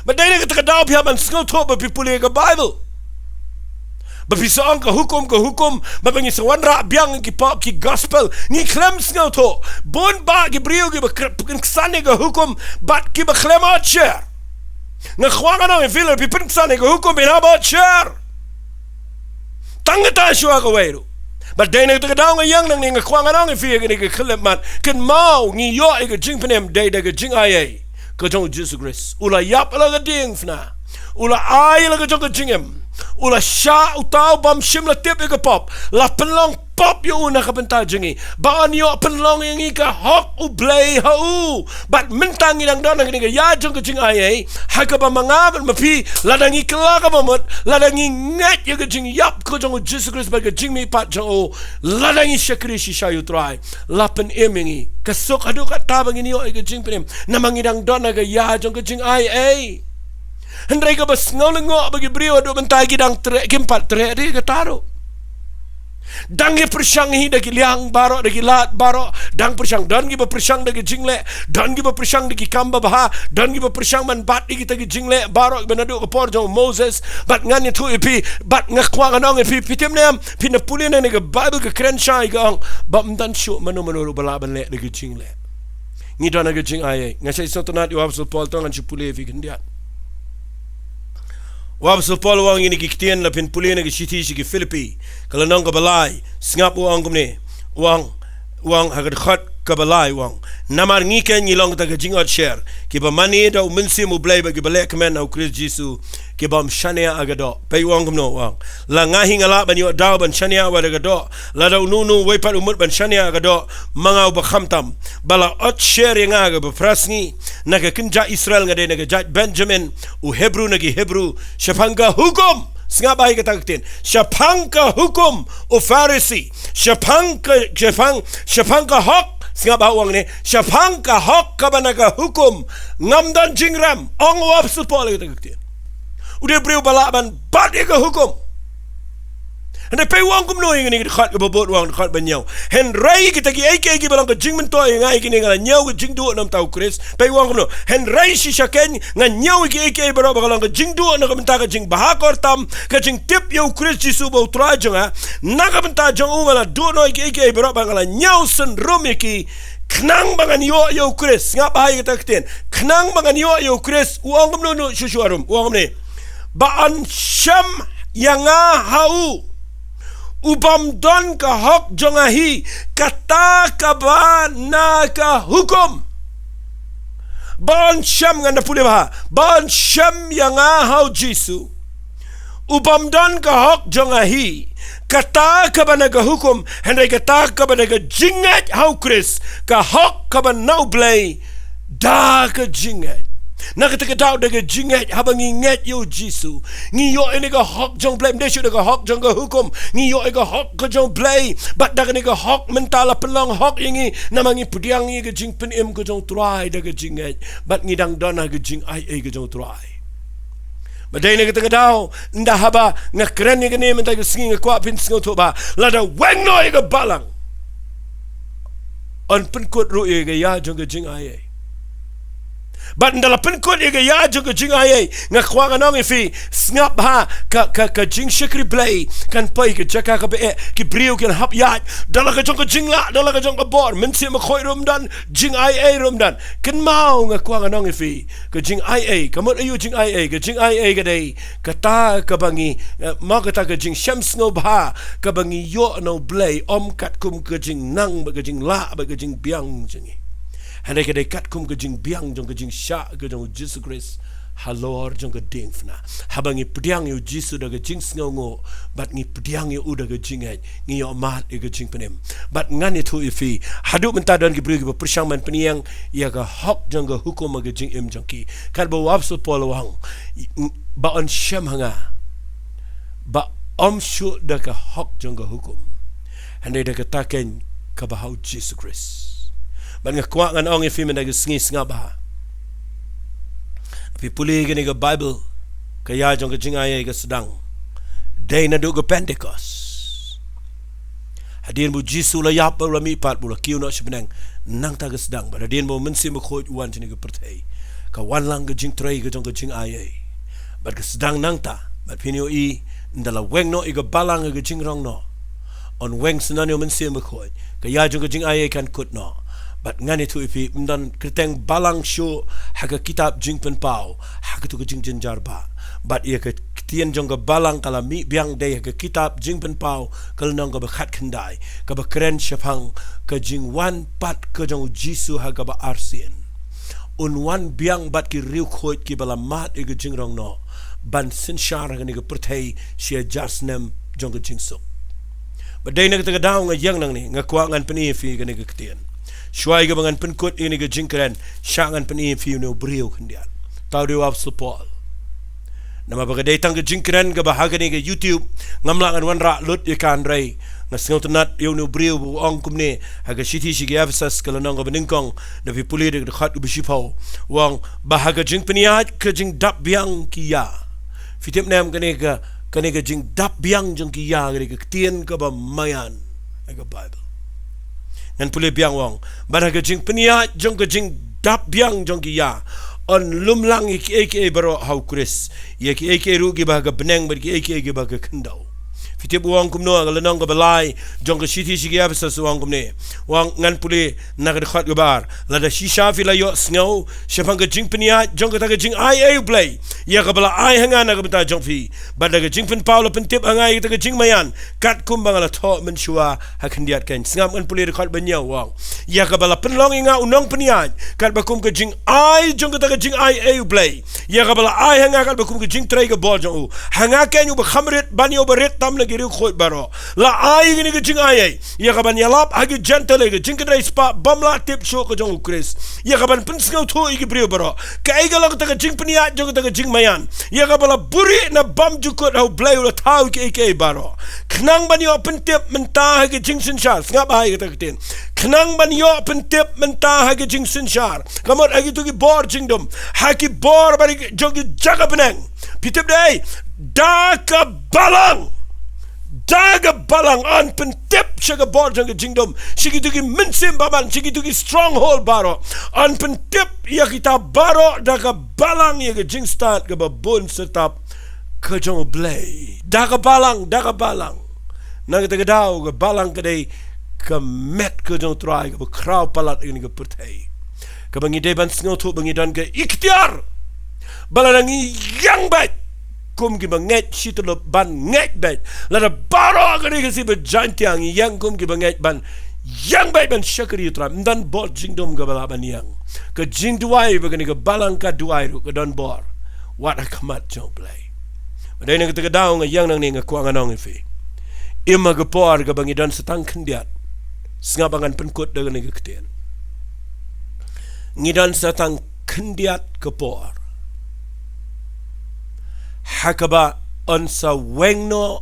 Bad dei na kata ka daw phi hap ban sngewthuh ba phi pule ka Baibl. Ba phi sa ong ka hukum, ka hukum, ba ngi sa wanrah biang ki pop, ki gospel, ngi khlem sngewthuh. Bun bah ki briew kiba kre-, pynksan ïa ka hukum, bad kiba khlem ot sher. Nga kwah ngan ong ïa phi, lada phi pynksan ïa ka hukum, phin hap ot sher. Tang kata shuwa kawei ruh. Bad dei na kata ka daw nga ïeng nangne, nga kwah ngan ong ïa phi ïa kane ka khyllipmat. Kynmaw, ngi ïoh ïa ka jingpynim dei da ka jingaiei. ka jong u Jisu Khrist. U la ïap ha la ka diengphna. U la ai la ka jong ka jingim. U la shah uta u bym shym la tip ïa ka pop. La pynlong pop ïa u na ka bynta jong ngi. Ba yn ïoh pynlong ïa ngi ka hok U Blei ha u. Bad mynta ngi dang don ha kane ka ïa jong ka jingaiei. Ha kaba ma nga bad ma phi, lada ngi kylla kaba mut, lada ngi ngeit ïa ka jingïap ka jong u Jisu Khrist bad ka jingmihpat jong u, lada ngi shakri shisha ïa u Trai, la pynim ïa ngi ka suk haduh katta ba ngin ïoh ïa ka jingpynim. Namar ngi dang don ha ka ïa jong ka jingaiei. Hynrei kaba sngew lyngngoh ba ki briew haduh mynta ki dang treh, kim pat treh de kata ruh. Dang ki pyrshang hi da ki liang baroh, da ki lad baroh, dang pyrshang, don kiba pyrshang da ki jingleh, don kiba pyrshang da ki kam babha, don kiba pyrshang ban bat ïa kita ki jingleh baroh kiba naduh ka por jong u Moses. Bad ngan ïathuh ïa phi, bad nga kwah ngan ong ïa phi, phi tip ne em, phin da pule na kane ka Baibl ka kren shai ka ong ba ym don shuh mano mano ruh ba lah ban leh da ki jingleh. Ngi don ha ka jingaiei. Nga sa sngewtynnat ïa u Apostol Paul, to ngan shu pule ïa phi khyndiat. U Apostol Paul u ong ïa kine ki ktien, la phin pule na ka shithi sha ki Philippi, ka lynnong kaba lai, sngap, u ong kumne, u ong, u ong ha ka dkhot kaba lai, u ong: Namar ngi keiñ ngi long kata ka jingotsher, kiba mane da u Mynsiem U Blei bad kiba leh kmen ha u Khrist Jisu, ki bym shaniah ha ka doh. Peit u ong kumno, u ong: La nga hi nga lah ban ïoh daw ban shaniah wat ha ka doh? Lada uno uno uwei pat u mut ban shaniah ha ka doh, ma nga uba khamtam. Ba la otsher ïa nga ha kaba phra sngi na ka kynja Israel, nga dei na ka jait Benjamin, u Hebru na ki Hebru, shaphang ka hukum. Sngap bha ïa kata ka ktien. Shaphang ka hukum, u Pharisi. Shaphang ka, shaphang, shaphang ka hok. Sngap bha, u ong ne, shaphang ka hok kaba na ka hukum, ngam don jingrem. Ong u Apostol Paul ïa kata ka ktien. U dei u briew ba lah ban bat ïa ka hukum. Hynrei peit u ong kumno ïa kane ka dkhot kaba bud, u ong, dkhot ba hynñiew: Hynrei kita kiei kiei kiba long ka jingmyntoi ïa nga, ïa kine nga la ñiew ka jingduh na ka bynta u Khrist. Peit u ong kumno: Hynrei shisha keiñ nga ñiew ïa kiei kiei baroh ba ka long ka jingduh na ka bynta ka jingbha kyrtam, ka jingtip ïa u Khrist Jisu ba u Trai jong nga. Na ka bynta jong u nga la duh noh ïa kiei kiei baroh bad nga la ñiew synrum ïa ki, khnang ba ngan ïoh ïa u Khrist. Sngap bha ïa kata ka ktien. Khnang ba ngan ïoh ïa u Khrist. U ong kumno, no, shuh shuh harum, u ong kumne: Ba yn shem ïa nga ha u, u bym don ka hok jong nga hi, kata kaba na ka hukum. Ba yn shem, ngan da pule bha, ba yn shem ïa nga ha u Jisu, u bym don ka hok jong nga hi, kata kaba na ka hukum, hynrei kata kaba na ka jingngeit ha u Khrist, ka hok kaba na U Blei da ka jingngeit. Na kata ka daw, da ka jingngeit, haba ngi ngeit ïa u Jisu, ngi ïoh ïa kane ka hok jong U Blei, ym dei shuh da ka hok jong ka hukum, ngi ïoh ïa ka hok ka jong U Blei. Bad da kane ka hok mynta la pynlong hok ïa ngi, namar ngi pdiang ïa ka jingpynim ka jong u Trai da ka jingngeit. Bad ngi dang don ha ka jingaiei ka jong u Trai. Ba dei na kata ka daw, ynda haba nga kren ïa kane mynta ka sngi, nga kwah phin sngewthuh ba lada weng noh ïa ka balang, yn pynkut ruh ïa ka ïa jong ka jingaiei. Bad ynda la pynkut ïa ka ïa jong ka jingaiei, nga kwah ngan ong ïa phi, sngap bha, ka, ka, ka jingshakri Blei kan poi ka jaka kaba eh, ki briew kin hap ïaid da la ka jong ka jinglah, da la ka jong ka bor, Mynsiem Bakhuid ruh ym don, jingaiei ruh ym don. Kynmaw, nga kwah ngan ong ïa phi, ka jingaiei, ka mut aïu jingaiei? Ka jingaiei ka dei kata kaba ngi, eh, mo kata ka jingshem sngewbha kaba ngi ïoh na U Blei, ym katkum ka jingnang bad ka jinglah bad ka jingbiang jong ngi. Hynrei ka dei katkum ka jingbiang jong ka jingshah ka jong u Jisu Khrist halor jong ka diengphna. Haba ngi pdiang ïa u Jisu da ka jingsngewnguh bad ngi pdiang ïa u da ka jingngeit, ngi ïoh mad ïa ka jingpynim. Bad ngan ïathuh ïa phi, haduh mynta don ki briew kiba pyrshang ban pynïeng ïa ka hok jong ka hukum ha ka jingim jong ki. Katba u Apostol Paul u ong, ba yn shem ha nga, ba ym shuh da ka hok jong ka hukum, hynrei da kata keiñ kaba ha u Jisu Khrist. Bad nga kwah ngan ong ïa phi mynta ka sngi, sngap bha. Phi pule kane ka Baibl, ka ïa jong ka jingaiei ka sdang dei naduh ka Pentekost. Hadien ba u Jisu u la ïap bad u la mihpat bad u la kiew noh sha bneng, nangta ka sdang. Bad hadien ba u Mynsiem Bakhuid u wan shane ka pyrthei, ka wan lang ka jingtrei ka jong ka jingaiei. Bad ka sdang nangta, bad phin ïohi, ynda la weng noh ïa ka balang ha ka jingrong noh, yn weng sa nangne u Mynsiem Bakhuid, ka ïa jong ka jingaiei kan kut noh. Bad ngan ïathuh ïa phi, ym don kyrteng balang shuh ha ka kitab Jingpynpaw ha kato ka jingjynjar bah. Bad ïa ka ktien jong ka balang ka la mih biang dei ha ka kitab Jingpynpaw, ka lynnong kaba khatkhyndai, kaba kren shaphang ka jingwan pat ka jong u Jisu ha kaba arsien. un wan biang bad ki riewkhuid kiba la mad ïa ka jingrong noh ban synshar ha kane ka pyrthei shi hajar snem jong ka jingsuk. Bad dei na kata ka daw nga ïeng nangne, nga kwah ngan pyni ïa phi kane ka ktien. Shuwa ïa kaba ngan pynkut ïa kane ka jingkren, shah ngan pyni ïa phi une u briew khyndiat. Uta u dei u Apostol Paul. Namar ba ka dei tang ka jingkren kaba ha kane ka YouTube ngam lah ngan wanrah lut ïa ka, hynrei nga sngewtynnat ïa une u briew ba u ong kumne ha ka shithi sha ki Ephesus ka lynnong kaba nyngkong, da phi pule da ka dkhot kaba shiphew, u ong ba ha ka jingpynïaid ka jingdap biang ki ïa. Phi tip ne em kane ka, kane ka jingdap biang jong ki ïa, kane ka ktien kaba maïan ha ka Bible. Ngan pule biang, u ong, bad ha ka jingpynïaid jong ka jingdap biang jong ki ïa, yn lum lang ïa kiei kiei baroh ha u Khrist, ïa kiei kiei ruh kiba ha ka bneng bad kiei kiei kiba ha ka khyndew. Phi tip u ong kumno ha ka lynnong kaba lai jong ka shithi sha ki Ephesus, u ong kumne. U ong, ngan pule na ka dkhot kaba ar. Lada shisha phi la ïohsngew shaphang ka jingpynïaid jong kata ka jingaiei U Blei, ïa kaba la ai ha nga na ka bynta jong phi, bad da ka jingpynpaw la pyntip ha nga ïa kata ka jingmaïan, katkum ba nga la thoh mynshuwa ha khyndiat keiñ. Sngap, ngan pule dkhot ba hynñiew, u ong, ïa kaba la pynlong ïa nga u nongpynïaid katba kum ka jingai jong kata ka jingaiei U Blei, ïa kaba la ai ha nga katba kum ka jingtrei ka bor jong u. Ha nga keiñ uba kham rit ban ïa uba rit tam na ki riewkhuid baroh, la ai ïa kane ka jingaiei, ïa kaban ïalap ha ki Jentil ïa ka jingkynrei spah bym lah tip shuh ka jong u Khrist, ïa kaban pynsngewthuh ïa ki briew baroh kaei ka long kata ka jingpynïaid jong kata ka jingmaïan, ïa kaba la buhrieh na bymjukut ha U Blei u la thaw ïa kiei kiei baroh, khnang ban ïoh pyntip mynta ha ka jingsynshar. Sngap bha ïa kata ka ktien. Khnang ban ïoh pyntip mynta ha ka jingsynshar, ka mut ha kito ki bor jingdum, ha ki bor ba jong ki jaka bneng. Phi tip dei, da ka balang, da ka balang yn pyntip sha ka bor jong ka jingdum, sha kito ki mynsiem bymman, sha kito ki stronghold baroh. Yn pyntip ïa kita baroh da ka balang, ïa ka jingstad kaba bun syrtap ka jong U Blei. Da ka balang, da ka balang. Na kata ka daw ka balang ka dei ka met ka jong U Trai kaba khraw palat ïa kane ka pyrthei, kaba ngi dei ban sngewthuh ba ngi don ka iktiar ba lada ngi ïeng beit kum kiba ngeit, shi tyllup ban ngeit beit. Lada baroh ka ri ka si ba Jaintia ngi ïeng kum kiba ngeit ban ïeng beit ban shakri U Trai, ym don bor jingdum kaba lah ban ïeng. Ka jingduwai ba kane ka balang ka duwai ruh ka don bor wat ha khmat jong U Blei. Ba dei na kata ka daw nga ïeng nangne, nga kwah ngan ong ïa phi, im ha ka por kaba ngi don sa tang khyndiat. Sngap ba ngan pynkut da kane ka ktien. Ngi don sa tang khyndiat ka por ha kaba yn sa weng noh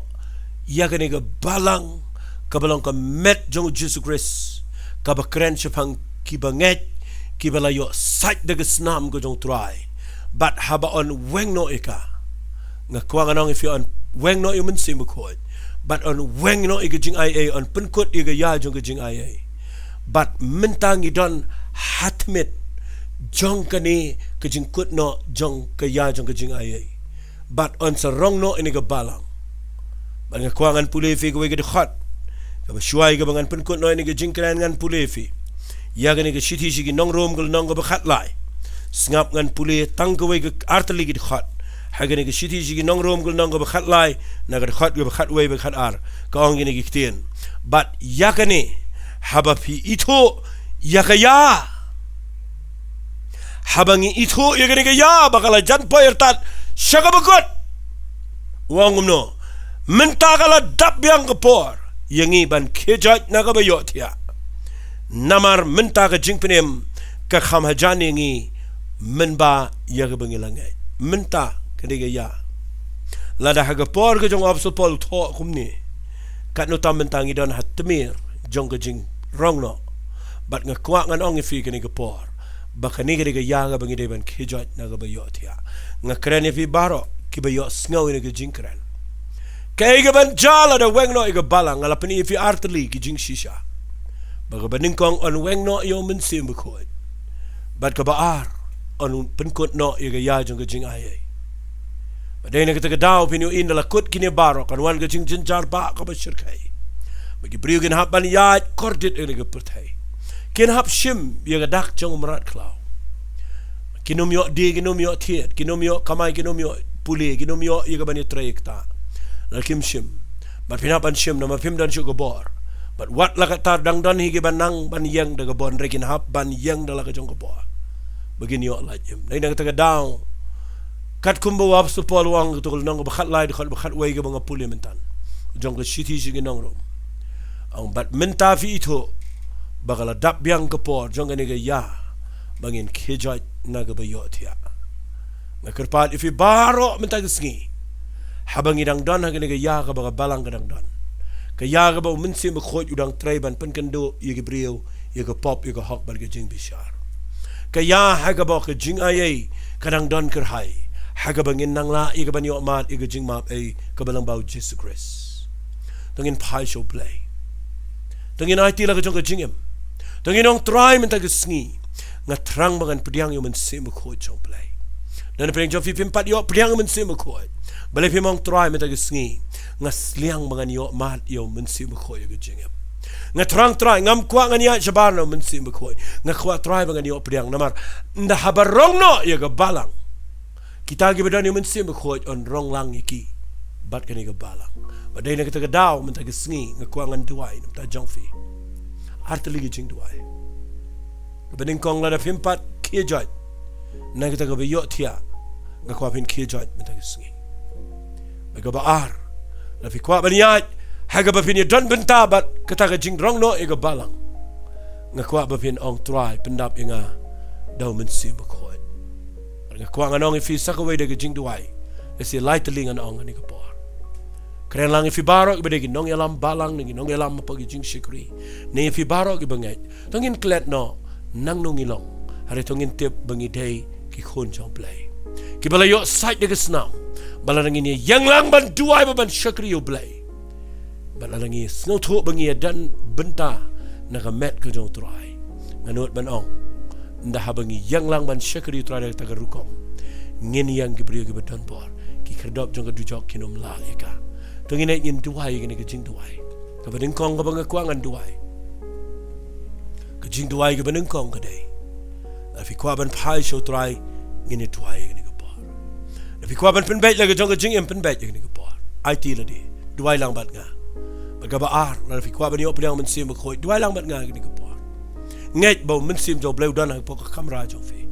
ïa kane ka balang kaba long ka met jong U Jisu Khrist, kaba kren shaphang kiba ngeit, kiba la ïoh sait da ka snam ka jong U Trai. Bad haba yn weng noh ïa ka, nga kwah ngan ong ïa phi, yn weng noh ïa U Mynsiem Bakhuid, bad yn weng noh ïa ka jingaiei, yn pynkut ïa ka ïa jong ka jingaiei. Bad mynta ngi don ha tmier jong kane ka jingkut noh jong ka ïa jong ka jingaiei. Bad yn sa rong noh ïa kane ka balang. Bad nga kwah ngan pule ïa phi kawei ka dkhot kaba shuwa ïa kaba ngan pynkut noh ïa kane ka jingkren, ngan pule ïa phi ïa kane ka shithi sha ki nong Rom ka lynnong kaba khatlai. Sngap, ngan pule tang kawei ka artylli ki dkhot ha kane ka shithi sha ki nong Rom ka lynnong kaba khatlai, na ka dkhot kaba khatwei bad khatar. Ka ong kine ki ktien: Bad ïa kane, haba phi ithuh ïa ka ïa, haba ngi ithuh ïa kane ka ïa ba ka la jan poi artat sha kaba kut, u ong kumno? Mynta ka la dap biang ka por ïa ngi ban khie joit na kaba ïohthiah. Namar mynta ka jingpynim ka kham hajan ïa ngi mynba ïa kaba ngi la ngeit. Mynta ka dei ka ïa. Lada ha ka por ka jong u Apostol Paul u thoh kumne, katno tam mynta ngi don ha tmier jong ka jingrong noh. Bad nga kwah ngan ong ïa phi kane ka por ba kane ka dei ka ïa kaba ngi dei ban khie joit na kaba ïohthiah. Nga kren ïa phi baroh kiba ïohsngew ïa kane ka jingkren. Kaei kaban jia lada weng noh ïa ka balang? Nga la pyni ïa phi artylli ki jingshisha. Ba kaba nyngkong yn weng noh ïa U Mynsiem Bakhuid. Bad kaba ar, yn pynkut noh ïa ka ïa jong ka jingaiei. Ba dei na kata ka daw phin ïohi ynda la kut kine baroh kan wan ka jingjynjar ba kaba shyrkhei. Ba ki briew kin hap ban ïaid kordit ïa kane ka pyrthei. Kin hap shim ïa ka dak jong u mrad khlaw. Kin ym ïoh die, kin ym ïoh thied, kin ym ïoh kamai, kin ym ïoh pule, kin ym ïoh ïa kaban ïatrei ïa kata. La kim shim. Bad phin hap ban shim namar phim don shuh ka bor. Bad wat la katta dang don hi kiba nang ban ïeng da ka bor, hynrei kin hap ban ïeng da la ka jong ka bor. ba kin ïoh lait im. Dei na kata ka daw, katkum ba u apostol Paul u ong ha ka lynnong kaba khatlai, dkhot ba khatwei kaba nga pule mynta, jong ka shithi sha ki nong Rom, ong, bad mynta phi ithuh ba ka la dap biang ka por jong kane ka ïa ba ngin khie joit na kaba ïohthiah. Nga kyrpad ïa phi baroh mynta ka sngi, haba ngi dang don ha kane ka ïa kaba ka balang ka dang don, ka ïa kaba u Mynsiem Bakhuid u dang trei ban pynkynduh ïa ki briew ïa ka pop, ïa ka hok bad ka jingbishar, ka ïa ha kaba ka jingaiei ka dang don kyrhai, ha kaba ngin nang lah ïa kaban ïoh mad ïa ka jingmap ei kaba lyngba u Jisu Khrist. To ngin phai sha U Blei, to ngin aiti la ka jong ka jingim, to ngin ong, Trai, mynta ka sngi nga thrang ba ngan pdiang ïa u Mynsiem Bakhuid jong U Blei. Don napdeng jong phi phim pat ïoh pdiang ïa u Mynsiem Bakhuid, balei phim ong, Trai, mynta ka sngi nga sliang ba ngan ïoh mad ïa u Mynsiem Bakhuid ïa ka jingim. Nga thrang, Trai, ngam kwah ngan ïaid shabar na u Mynsiem Bakhuid, nga kwah, Trai, ba ngan ïoh pdiang. Namar ynda haba rong noh ïa ka balang, kita kiba don ïa u Mynsiem Bakhuid yn rong lang ïa ki bad kane ka balang. Bad dei na kata ka daw mynta ka sngi nga kwah ngan duwai na ka bynta jong phi. Ar tylli ki jingduwai. Kaba nyngkong, lada phim pat khie joit na kata kaba ïohthiah, nga kwah phin khie joit mynta ka sngi. Bad kaba ar, lada phi kwah ban ïaid ha kaba phin ïadon bynta bad kata ka jingrong noh ïa ka balang, nga kwah ba phin ong, Trai, pyndap ïa nga da u Mynsiem Bakhuid. Bad nga kwah ngan ong ïa phi sa kawei de ka jingduwai, lehse lai tylli ngan ong ha kane ka por. Kren lang ïa phi baroh kiba dei ki nongïalam balang ne ki nongïalam hapoh ki jingshakri, ne ïa phi baroh kiba ngeit. To ngin klet noh nangno ngi long, hynrei to ngin tip ba ngi dei ki khun jong U Blei, kiba la ïoh sait da ka snam ba lada ngin ïeng lang ban duwai bad ban shakri ïa U Blei, bad lada ngi sngewthuh ba ngi ïadon bynta na ka met ka jong U Trai, nga nud ban ong, ynda haba ngi ïeng lang ban shakri ïa U Trai da kata ka rukom, ngin ïeng ki briew kiba don bor, ki khyrdop jong ka dujok kin ym lah ïa ka. To ngin ïeng, ngin duwai ïa kane ka jingduwai. Kaba nyngkong kaba nga kwah ngan duwai, ka jingduwai kaba nyngkong ka dei, lada phi kwah ban phai sha U Trai, ngin ïa duwai ïa kane ka por. Lada phi kwah ban pynbeit la ka jong ka jingim, pynbeit ïa kane ka por. Aiti lade, duwai lang bad nga. Bad kaba ar, lada phi kwah ban ïoh pdiang Mynsiem Bakhuid, duwai lang bad nga ïa kane ka por. Ngeit ba u Mynsiem jong U Blei u don hapoh ka kamra jong phi.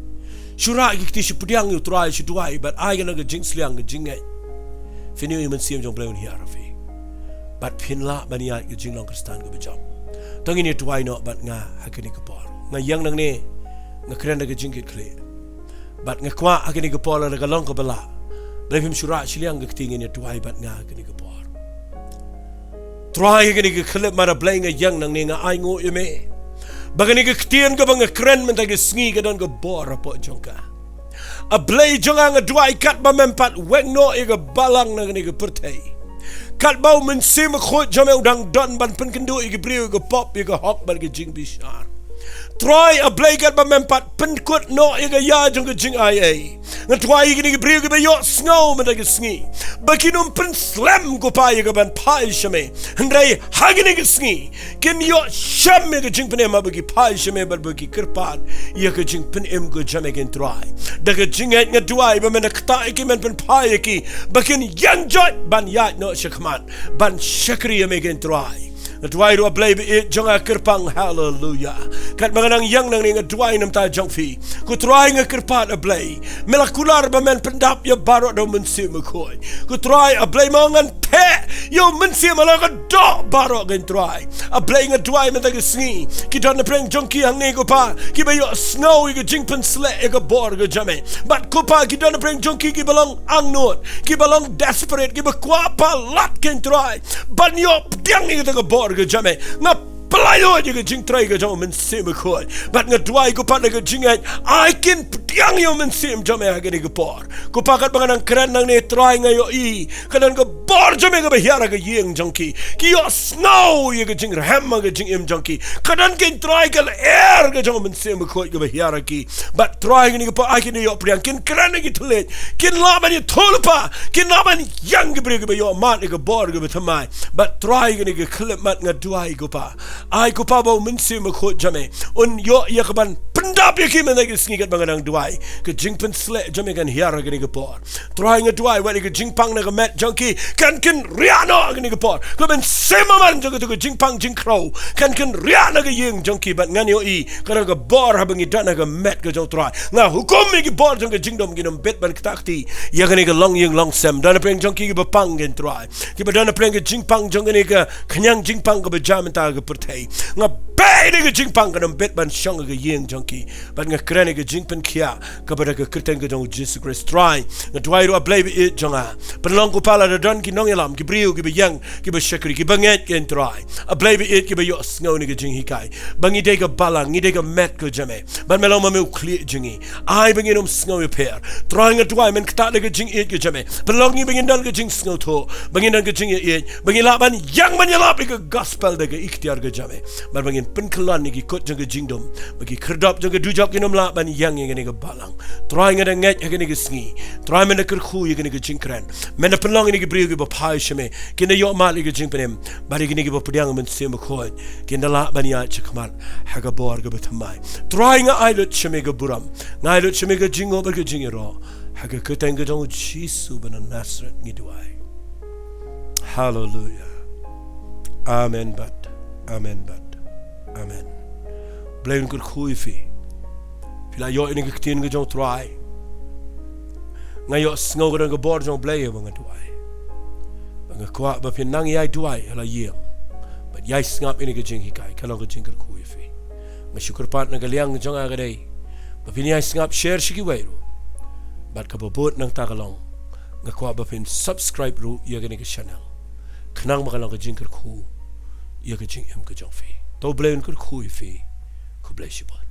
Shu rah ïa ki kti, shu pdiang ïa U Trai, shu duwai, bad ai ka na ka jingsliang, ka jingngeit, phin ïoh ïa u Mynsiem jong U Blei un hiar ha phi, bad phin lah ban ïaid ka jinglong Khristan kaba jop. To ngin ïa duwai noh bad nga ha kane ka por. Nga ïeng nangne, nga kren da ka jingkitkhlieh, bad nga kwah ha kane ka por, lada ka long kaba lah, balei phim shu rah shiliang ka kti, ngin ïa duwai bad nga ha kane ka por. Trai, ha kane ka khyllipmat, A Blei, nga ïeng nangne, nga ainguh ïa me ba kane ka ktien kaba nga kren mynta ka sngi ka don ka bor hapoh jong ka. A Blei jong nga, nga duwai katba mem pat weng noh ïa ka balang na kane ka pyrthei, katba u Mynsiem Bakhuid jong me u dang don ban pynkynduh ïa ki briew ïa ka pop, ïa ka hok bad ka jingbishar. Trai, A Blei, katba mem pat pynkut noh ïa ka ïa jong ka jingaiei, nga duwai ïa kine ki briew kiba ïohsngew mynta ka sngi ba kin ym pynslem, ko Pa, ïa ka ban phai sha me, hynrei ha kine ki sngi kin ïoh shem ïa ka jingpynim, ba ki phai sha me bad ba ki kyrpad ïa ka jingpynim ka jong me, ko Trai. Da ka jingngeit nga duwai ba men ktah ïa ki, men pynphai ïa ki ba kin ïeng joit ban ïaid noh shakhmat ban shakri ïa me, ko Trai. Nga duwai ruh, A Blei ba ïeit jong nga kyrpang, haleluya, katba nga nang ïeng nangne nga duwai namar jong phi, ko Trai. Nga kyrpad, A Blei, me la kular ba men pyndap ïa baroh da u Mynsiem Bakhuid, ko Trai. A Blei, ma ngan theh ïa u Mynsiem halor ka doh baroh, ko Trai. A Blei, nga duwai mynta ka sngi ki don napdeng jong ki hangne, ko Pa, kiba ïohsngew ïa ka jingpynsleh ïa ka bor ka jong me, bad ko Pa, ki don napdeng jong ki kiba long angnud, kiba long desperate, kiba kwah palat, ko Trai, ban ïoh pdiang ïa kata ka bor ka jong me. Nga pynlait ïa ka jingtrei ka jong u Mynsiem Bakhuid, bad nga duwai, ko Pa, da ka jingngeit, ai kin pdiang ïa u Mynsiem jong me ha kane ka por. Ko Pa, katba nga nang kren nangne, Trai, nga ïohi ka don ka bor jong me kaba hiar ha ka ïing jong ki. Ki ïohsngew ïa ka jingrhem ha ka jingim jong ki. Ka don, ko Trai, ka lyer ka jong u Mynsiem Bakhuid kaba hiar ha ki. Bad Trai, kine, ko Pa, ai kin ïoh pdiang, kin kren ha ki thylliej, kin lah ban ïathuhlypa, kin lah ban ïeng ki briew kiba ïoh mad ïa ka bor kaba thymmai. Bad Trai, kine ki khyllipmat nga duwai, ko Pa, ai, ko Pa, ba u Mynsiem Bakhuid jong me un ïoh ïa ka ban pyn Dap ïa ki mynta ka sngi katba nga dang duwai, ka jingpynsleh jong me kan hiar ha kane ka por. Trai nga duwai wat ïa ka jingpang na ka met jong ki kan kynriah noh ha kane ka por. Ka mynsiem man jong kata ka jingpang jingkhrew kan kynriah na ka ïing jong ki, bad ngan ïohi ka dang ka bor haba ngi don ha ka met ka jong U Trai. Nga hukum ïa ki bor jong ka jingdum kin ym bit ban ktah kti ïa kane ka longïing longsem. Don hapdeng jong ki kiba pang, kin Trai, kiba don hapdeng ka jingpang jong kane ka khñiang jingpang kaba jia mynta ha ka pyrthei. Nga beh ïa ka jingpang kan ym bit ban shong ha ka ïing jong ki. Bad nga kren ïa ka jingpynkhiah kaba da ka kyrteng ka jong U Jisu Khrist. Trai, nga duwai ruh, A Blei ba ïeit jong nga, pynlong ko Pa lada don ki nongïalam, ki briew kiba ïeng, kiba shakri, kiba ngeit, kin Trai, A Blei ba ïeit, kiba ïohsngew ïa ka jinghikai ba ngi dei ka balang, ngi dei ka met ka jong me, bad me long ma me u khlieh jong ngi. Ai ba ngin ym sngew ïapher. Trai nga duwai men ktah da ka jingïeit ka jong me, pynlong ngi ba ngin don ka jingsngewthuh, ba ngin don ka jingïeit, ba ngin lah ban ïeng ban ïalap ïa ka gospel da ka iktiar ka jong me, bad ba ngin pynkylla ïa ki kut jong ka jingdum, ba ki khyrdop jong ka dujok kin ym lah ban ïeng ïa kane ka balang. Trai nga da ngeit ha kane ka sngi, Trai men da kyrkhu ïa kane ka jingkren, men da pynlong ïa kine ki briew kiba phai sha me kin da ïoh mad ïa ka jingpynim, bad ïa kine kiba pdiang ha ka Mynsiem Bakhuid kin da lah ban ïaid shakhmat ha ka bor kaba thymmai. Trai nga ai lut sha me ka burom, nga ai lut sha me ka jingnguh bad ka jingïaroh, ha ka kyrteng ka jong U Jisu ba na Nasareth ngi duwai. Haleluia. Amen bad amen bad amen. Blei un kyrkhu ïa phi. Phi la ïoh ïa kane ka ktien ka jong U Trai. Nga ïohsngew ka don ka bor jong U Blei haba nga duwai. Ba nga kwah ba phin nang ïai duwai ha la ïing, bad ïai sngap ïa kane ka jinghikai, ka long ka jingkyrkhu ïa phi. Nga shu kyrpad na ka liang jong nga ka dei ba phin ïai sngap, share sha kiwei ruh. Bad kaba bud nangta ka long, nga kwah ba phin subscribe ruh ïa kane ka channel, khnang ba ka long ka jingkyrkhu ïa ka jingim ka jong phi. To U Blei un kyrkhu ïa phi. Khublei shibun.